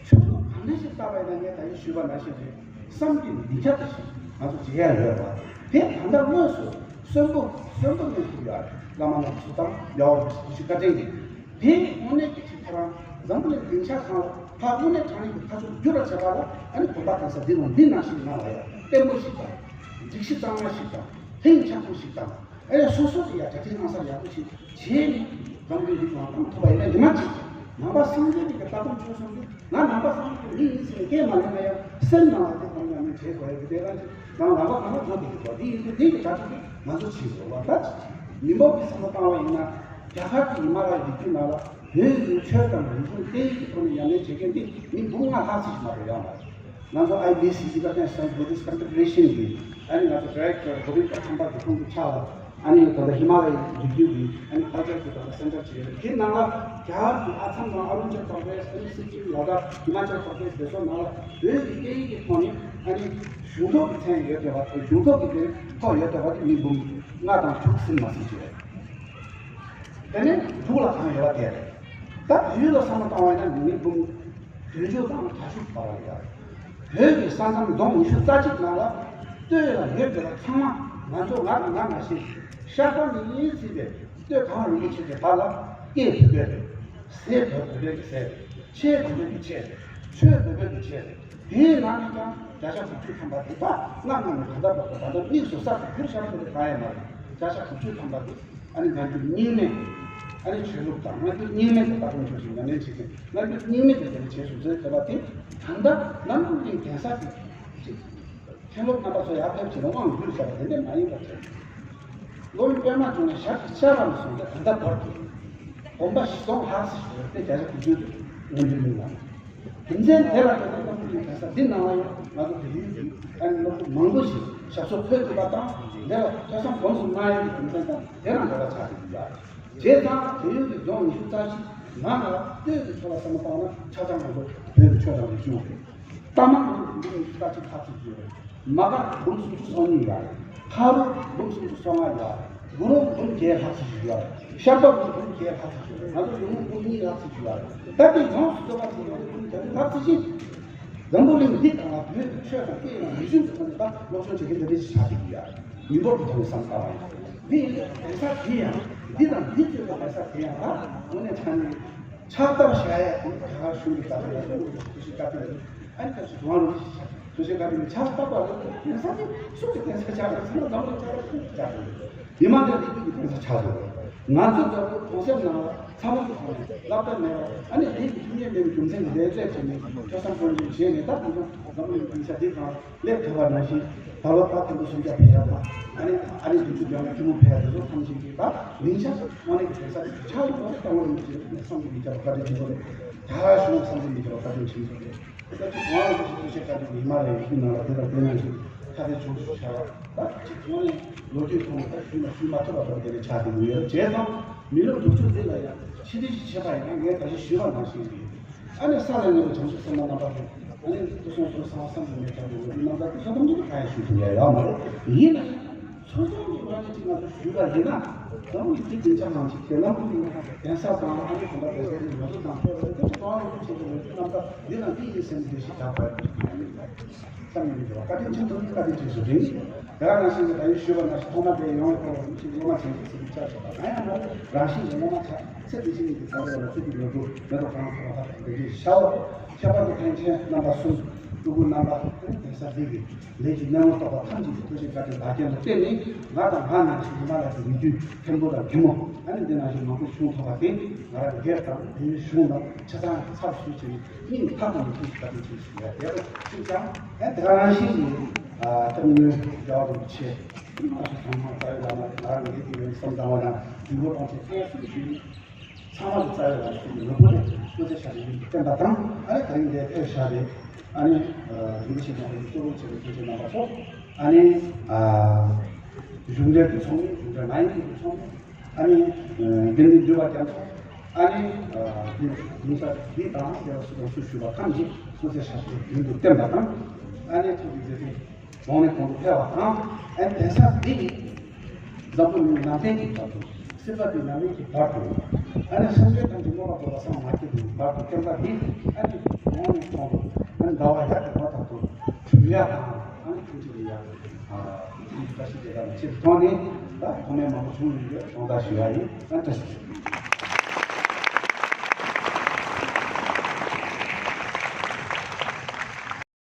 ཆོས་ལུགས་གང་འདྲ་ཞིག་ལྟ་བ་ཡིན་ན་ངས་ད་ཡིན་ཞུས་པ་ནང་བཞིན་རེད། བསམ་གྱིས་མི་ཁྱབ་པ་ཞིག་ང་ཚོ་བྱེད་ཡ་ཡོད་པ་དེ་ད་ལྟ་དངོས་སུ་གསོན་པོ་གསོན་པོ་གནས་ཐུབ་ཡ་བླ་མ་རྣམས་སུ་དང་རྒྱལ་བ་རིན་པོ་ཆེ་བཀའ་དྲིན་གྱིས་དེ་ནི་དངོས་གནས་ཀྱི་ཅིག་ཁོ་རང་འཛམ་བུ་གླིང་སྡིངས་ཆ་སྒང་ལ་ཕར་དངོས་གནས་དྲང་གནས་ཀྱི་ཁ་ཕྱོགས་བསྒྱུར་བ་བྱེད་པ་ལ་ཨ་ནི་དགོན་པ་གང་ས་འདི་རུ་འདི་ནང་བཞིན་ནང་ལ་ཡ་བརྟན་པོ་ཞིག་དང་སྒྲིག་གཞི་གཙང་མ་ཞིག་དང་ལྷིང་འཇགས་པོ་ཞིག་དང་། ཨེ་སོ་སོ་དེ་ཡ་གྲ་སྒྲིག་གནང་ས་ཡག་པོ་ཞིག་བྱས་ནས་འཛམ་བུ་གླིང་འདི་གང་ཐང་ཐུབ་པ་ཡིན་ན་ཉི་མ་གཅིག་ནང་པ་སངས་རྒྱས་ཀྱི་ལྟ་སྒོམ་སྤྱོད་གསུམ་གྱི་ང་ནང་པ་སངས་རྒྱས་ཀྱི་མི་ཡིན་ཟེར་ནས་སྐད་མ་ལེན་ན་ཡང་སེམས་ནང་ལ་དེ་གང་ཡང་མིན་བྱེད་དགོས་ཡ་གི་དེ་རང་ཅིག་ང་ནང་པ་གང་ལ་གང་དེ་གི་དགོས་དེ་ཡིན་དུས་དེ་གི་གྲ་སྒྲིག་གི་ང་ཚོ་བྱེད་དགོས་བ་ད་ཅིག་མི་འབོར་གྱི་བསམ་བློ་བཏང་བ་ཡིན་ན་རྒྱ་གར་གྱི་ཧི་མ་ལ་ཡའི་རི་རྒྱུད་ནང་ལ་བོད་ཀྱི་ཆོས་དང་རིག་གཞུང་བརྟན་གྱི་ཐོག་ནས་ཉམས་ལེན་བྱེད་མཁན་དེ་མི་འབུམ་ལྔ་ལྷག་ཙམ་ཞིག་མ་གཏོགས་ཡོད་མ་རེད། ང་ཚོ་ཨའི་བི་སི་Tibetan Buddhist Confederation གི་ཨ་ནི་ང་ཚོ་ཌི་རེག་ཊར་གོ་བིན་ད་ཁམས་པ་གི་ཁོང་གི་ཕྱག་ལ་ཨ་ནི་ད་ལྟ་ཧི་མ་ལ་ཡའི་རི་རྒྱུད་ཀྱི་ཨ་ནི་ཁལ་ཆར་གྱི་ད་ལྟ་སེན་ཊར་ཅིག་ཡོད་རེད། དེ་ནང་ལ་རྒྱ་གར་གྱི་ཨ་སམ་དང་ཨ་རུ་ན་ཅལ་པར་དེཤ་ཨ་ནི་སིཀ་ཀིམ་ལ་དྭགས་ཧི་མ་ཅལ་པར་དེཤ་དེ་ཚོ་ནང་ལ་བོད་ཀྱི་སྐད་ཡིག་གི་ཐོག་ནས་ཨ་ནི་གཞུང་ཐོག་གི་མཚན་ཡོད་བསྡད་པ་དང་གཞུང་ཐོག་གི་དེ་ཐོག་ཡོད་བསྡད་པ་དེ་མི་འབུམ་ལྔ་དང་དྲུག་ཟིན་མ་ཟིན་ཅིག་རེད། དེ་ནས་དྲུག་ལ་གང་ཡོད་པ་དེ་རེད། ད་བོད་ཡུལ་ལ་བསམ་བློ་བཏང་བ་ཡིན་ན་མི་འབུམ་བདུན་ཅུ་དང་གྱ་དྲུག་བར་ལ་ཡོད། བོད་ཀྱི་ས་མཚམས་རྫོང་ཉི་ཤུ་རྩ་གཅིག་ནང་ལ་སྟོད་ལ་ཡོད་པའི་ཚང་མ་ང་ཚོ་ང་དང་ང་ང་ཞེས་ཤར་པ་ནས་བརྩིས་པའི་སྟོད་གངས་རིན་པོ་ཆེ་གི་བར་ལ་སྐད་བོད་པའི་རེད། ཟས་བོད་བོད་པའི་གི་ཟས་རེད། ཆས་བོད་པའི་གི་ཆས་རེད། ཆོས་བོད་པའི་གི་ཆས་རེད། དེའི་ནང་ནས་ཀྱང་བརྒྱ་ཆ་དགུ་བཅུ་ཐམ་པ་དེ་དག་སྔ་སྔ་ནས་ད་ལྟ་བར་དུ་ད་ལྟ་དམིགས་སུ་བསགས་ཏེ་གུར་ཤར་བོད་དེ་གང་ཡང་མ་རེད། བརྒྱ་ཆ་དགུ་བཅུ་ཐམ་པ་དེ། ཨ་ནི་སྔ་འགྱུར་རྙིང་མའི་ཨ་ནི་ཆོས་ལུགས་དང་སྔ་འགྱུར་རྙིང་མའི་དེ་ལྟ་སྒོམ་ཆོས་ཀྱི་ཉམས་ལེན་བྱེད་མཁན་སྔ་འགྱུར་རྙིང་མའི་དེ་དེ་ནི་བྱེད་སུ་བཟོས་བྱས་པ་དེ་ད་ལྟ་གནམ་གྲུ་གླིང་གདན་ས་དེ་ཅིག་མཁན་སློབ་རྣམ་པ་ཚོ་ཡར་ཕེབས་བྱས་ནས་དབང་བསྒྱུར་བྱས་པ་དེ་འདྲ་མ་ཡིན་པར་བྱས། སློབ་དཔོན་པད་མ་འབྱུང་གནས་ཞབས་ཀྱི་ལྕགས་རམ་སོང་སྟེ་ད་ལྟ་བར་དུ་དགོན་པ་བཞི་སྟོང་ལྷག་ཙམ་ཞིག་ཡོད་དེ་བརྒྱ་ཆ་དགུ་བཅུ་དེ་སྔ་འགྱུར་རྙིང་མ་རེད། རྒྱུ་མཚན་དེ་ལ་བརྟེན་ནས་གནམ་གྲུ་གླིང་གདན་ས་འདི་ནང་ལ་ཡང་ང་ཚོ་བལ་ཡུལ་གྱི་ཨ་ནི་སློབ་ཕྲུག་མང་པོ་ཞིག་ཞབས་སོར་འཕོས་ཐུབ་པ་དང་འདི་ལ་ཐོས་བསམ་སྒོམ་གསུམ་གནང་ཡག་གི་རྒྱུ་མཚན་དང་དེ་རང་འབྲེལ་བ་ཆགས་ཀྱི་ཡོད། བྱས་ཙང་བལ་ཡུལ་གྱི་རྫོང་ཉི་ཤུ་རྩ་བཞི་ནང་ལ་སྟོད་ཀྱི་ཕྱོགས་ལ་བསམ་བློ་བཏང་ན་ཆ་ཚང་ང་ཚོ་བོད་ཀྱི་ཆོས་དང་རིག་གཞུང་རེད། རྟ་མང་གི་འདི་ཉི་ཤུ་རྩ་གཅིག་ལྷག་ཙམ་ཡོད་རེད། མ་ག་འབུམ་སུམ་ཅུ་སོ་གཉིས་ཡོད་རེད། ཁ་རུ་འབུམ་སུམ་ཅུ་སོ་ལྔ་ཡོད་རེད། གུ་རུ་འབུམ་བརྒྱད་ལྷག་ཙམ་ཞིག་ཡོད་རེད། ཤར་པ་འབུམ་འབུམ་བརྒྱད་ལྷག་ཙམ་ཞིག་ཡོད་རེད། ང་ཚོ་ཡོང་འབུམ་གཉིས་ལྷག་ཙམ་ཞིག་ཡོད་རེད། ད་ལྟའི་ཡོངས་སུ་རྫོགས་པ་ཚོ་ཡོང་འབུམ་བརྒྱ་དྲུག་ལྷག་ཙམ་ཞིག་འཛམ་བུ་གླིང་འདི་སྒང་ལ་བོད་ཀྱི་ཆོས་དང་སྐད་ཡིག་དང་རིག་གཞུང་གི་ཐོག་ནས་ད་སློབ་སྦྱོང་བྱེད་མཁན་འདི་འདྲ་ཞིག་ཆགས་བསྡད་ཀྱི་ཡོད་རེད། མི་འབོར་གྱི་ཐོག་ནས་བསམ་བློ་བཏང་བ་ཡིན་ན། འདི་ཡིན་དུས་གདན་ས་དེ་ཡང་འདི་དང་འདི་གཙོས་པའི་གདན་ས་དེ་ཡང་ད་དངོས་གནས་དྲང་གནས་ཕྱག་བཏབ་བཞག་ཡས་དེ་རྒྱ་གར་གཞུང་གི་ལྟ་བ་ཡང་ཐུགས་རྗེ་བཀའ་དྲིན་ཨ་ནི་ད་ཅི་གྲུབ་དབང་རིན་པོ་ཆེ་ཐུགས་རྗེ་བཀའ་དྲིན་གྱིས་ཕྱག་བཏབ་པ་རེད། གདན་ས་དེ་སུ་གི་གདན་ས་ཆགས་རེད་ཟེར་ན་འཛམ་བུ་གླིང་ཆགས་རེད། ཁོང་གི་ཆགས་རེད། མི་མང་གི་བདེ་སྐྱིད་ཀྱི་གདན་ས་ཆགས་འདུག་ང་ཚོ་ལྟ་བུ་གྲོང་གསེབ་ནང་ལ་ཚ་བ་གི་ཐོག་ནས་སློབ་གྲྭ་མེད་པ་ཨ་ནི་ལས་ཀྱི་ཐུགས་ཉེས་མེད་པའི་རྒྱུ་མཚན་གྱིས་ལས་བཙལ་བྱས་ནས་ཐོས་བསམ་སྒོམ་གསུམ་བྱས་ནས་ད་དེང་སང་འཛམ་བུ་གླིང་གདན་ས་འདི་དང་། སླེབས་ཐུབ་པ་ནང་བཞིན་ད་ལོ་ད་ཐེངས་པོ་སུམ་བརྒྱ་ཕེབས་ཡག་དང་ཨ་ནི་ཨ་ནི་བདུན་ཅུ་བརྒྱ་ལ་ཐུན་མོང་ཕེབས་ཡག་དེ་ཚོ་ཐམས་ཅད་ཀྱིས་ད་མིང་ཆ་དངོས་གནས་ཀྱི་གདན་ས་དེ་ཆགས་ཡོད་པ་རེད། བསམ་གྱིས་མི་ཁྱབ་པ་བཀའ་དྲིན་ཆེན་པོ་རེད། ད་གཞུང་བསམ་གྱིས་མི་ཁྱབ་པ་བཀའ་དྲིན་ཆེན་པོ་རེད། ད་ཅི་གོང་ལ་ཐུགས་རྗེ་བཀའ་དྲིན་གྱིས་ཧི་མ་ལ་ཡའི་རི་རྒྱུད་ནང་ལ་དེ་དང་དེ་ནང་བཞིན་ཁ་བརྡའི་བྱུང་ཚུལ་བྱ་བ་ད་ཅི་དངོས་གནས་ལོ་རྒྱུས་ཐོག་ནས་ད་ཞུས་ན་ཞུས་མ་ཐུབ་པ་ལྟར་དེ་ནས་ཆགས་བསྡད་ཀྱི་ཡོད། བྱས་ཙང་མི་ལོ་དྲུག་ཅུ་འདི་ལ་ཡང་ཕྱི་དྲིལ་ཞིག་བྱས་པ་ཡིན་ན་ངས་ད་གིན་ཞུས་པ་ནང་བཞིན་རེད། ཨ་ནི་ས་ལ་གནས་པའི་བྱང་ཆུབ་སེམས་དཔའ་རྣམ་པ་ཚོ་ཨ་ནི་སྐུ་གསུང་ཐུགས་གསང་བ་བསམ་གྱིས་མི་ཁྱབ་པའི་ལོ་རྒྱུས་རྣམ་ཐར་དེ་ཚོ་ཐམས་ཅད་གང་ཡང་ཞུ་ཐུབ་ཡ་ཡོད་མ་རེད། ཡིན་ན་ཡང་ཚོགས་ཆུང་གི་ངོས་ནས་ཅིག་ང་ཚོ་ཞུས་པ་ཡིན་ན་ད་རུང་འདི་བདེ་འཇགས་ངང་ཅིག་དེ་ནམ་ཀུན་གདན་ས་དང་ཨ་ནི་གོང་ས་རྒྱལ་སྲས་ཀྱི་ང་ཚོ་དང་ཕེབས་པ་དེ་ཚོ་གང་རུང་བྱས་ཏེ་ལོ་རྒྱུས་རྣམ་ཐར་འདི་དང་འདི་ཡིན་ཟེར་ནས་བསྡད་ཤིག་བཞག་པ་ཡིན། བསམ་ཡོད་འགྲོ་བ་བཀའ་དྲིན་ཆེན་པོ་ནི་བཀའ་དྲིན་ཆེ་ཞུ་རིང་། དེ་ག་ནང་བཞིན་གྱི་ད་ཡིན་ཞུས་པ་ནང་བཞིན་ཐོག་མ་དེ་ཡོང་བའི་སྐོར་ལ་མི་གཅིག་སློབ་མ་ཆེན་པོ་ཟེར་གྱི་ཆགས་ཆོག་པ་གང་ཡང་མ་རེད། རང་བཞིན་གྱི་སློབ་མ་ཆགས་ཚེ་འདི་ཕྱི་གཉིས་ཀྱི་བསམ་བློ་ལ་ཚུལ་གྱི་ལོ་རྒྱུས་མེ་ཏོག་གང་ཁ་བ་ཁ་དང་འདི་ཤར་བ། ཁྱད་པར་དུ་མཁན་ཆེན་རྣམ་པ་གསུམ། སྤྲུལ་སྐུ་རྣམ་པ་གདན་ས་འདི་གི་ལས་ཀྱི་སྣེ་མོ་གཏོགས་པ་ཐམས་ཅད་ཀྱི་ཐུགས་རྗེ་བཀའ་དྲིན་བདག་རྐྱེན་ལ་བརྟེན་ནས། ང་དང་ང་ནང་བཞིན་ཉི་མ་ལ་གི་མི་དུས་མཁན་པོ་དང་མཁན་མོ། ཨ་ནི་འདི་ནང་བཞིན་མང་པོ་བྱུང་ཐུབ་པ་དེ་ང་རང་སྒེར་དང་བོད་མིའི་གཞུང་དང་ཆ་ཚང་གི་ཚབ་ཞུས་བྱས་ནས་སྙིང་ཐག་པ་ནས་ཐུགས་རྗེ་བཀའ་དྲིན་ཆེ་ཞུ་ཡ་དེ་རུ་གཅིག་ཀྱང་། ཨ་དེ་ག་ནང་བཞིན་གྱི་ཨ་སྐྱབས་མགོན་རྒྱལ་བ་རིན་པོ་ཆེ་ང་ཚོ་ཚང་མ་རྩ་བའི་བླ་མ་དེ་ང་རང་ངའི་དེ་བའི་བསམ་བཏང་བ་དང་དུས་འཁོར་དབང་ཆེན་ཕན་སུ་ཞུས། ཚང་མ་གི་རྩ་བའི་ལམ་སྲོལ་གྱི་ལོ་རྒྱུས་རེད། སྐུ་ཚེ་ཞབས་པད་བརྟན་པ་དང་། ཨ་ནི་ད་རིང་འདིར་ཕེབས་བཞག་པའི་ཨ་ནི་རིན་པོ་ཆེ་རྣམ་པ་ཡི་གཙོ་བོ་བྱས་པའི་སྐུ་ཚེ་རྣམ་པ་ཚོ། ཨ་ནི་གཞུང་འབྲེལ་གྱི་ཚོགས་མི། གཞུང་འབྲེལ་མ་ཡིན་པའི་ཚོགས་མི། ཨ་ནི་དགེ་འདུན་འདུས་པ་རྒྱ་མཚོ། ཨ་ནི་འདི་གདན་ས་འདི་དང་དེ་བ་སུ་དང་སུ་ཞུ་བ་ཐམས་ཅད་སྐུ་ཚེ་ཞབས་པད་རིང་དུ་བརྟན་པ་དང་། ཨ་ནི་ཐུགས་ཀྱི་མཛད་འཕྲིན་གོང་ནས་གོང་དུ་འཕེལ་བ་དང་། ཨ་ནི་གདན་ས་འདི་ནི་འཛམ་བུ་གླིང་ནང་བསྟན་གྱི་བར་དུ། སྲིད་པ་འདི་ནམ་མེད་ཀྱི་བར་དུ། ཨ་ནི་སེམས་ཅན་ཐམས་ཅད་མངོན་པར་རྫོགས་པར་སངས་མ་རྒྱས་པའི་བར་དུ། བསྟན་པ་འདི་ཨ་ནི་གོང་ནས་གོང་དུ། ཨ་ནི་ཟླ་བ་ཡར་དྲོ་བ་ལྟར་དུ་གྲུབ་ཡ་དང་། ཨ་ནི་ཐུགས་རྗེ་ལེགས་ཡ། ཨ་ཐུགས་རྗེ་བཀྲ་ཤིས་བདེ་ལེགས་ཆེད་དུ་ཐོག་ནས་ད་ཐོག་མའི་མང་པོ་བྱུང་ཡོད་པའི་དགོངས་དག་ཞུ་ཡ་ཡིན། ཨ་ནི་བཀྲ་ཤིས་བདེ་ལེགས།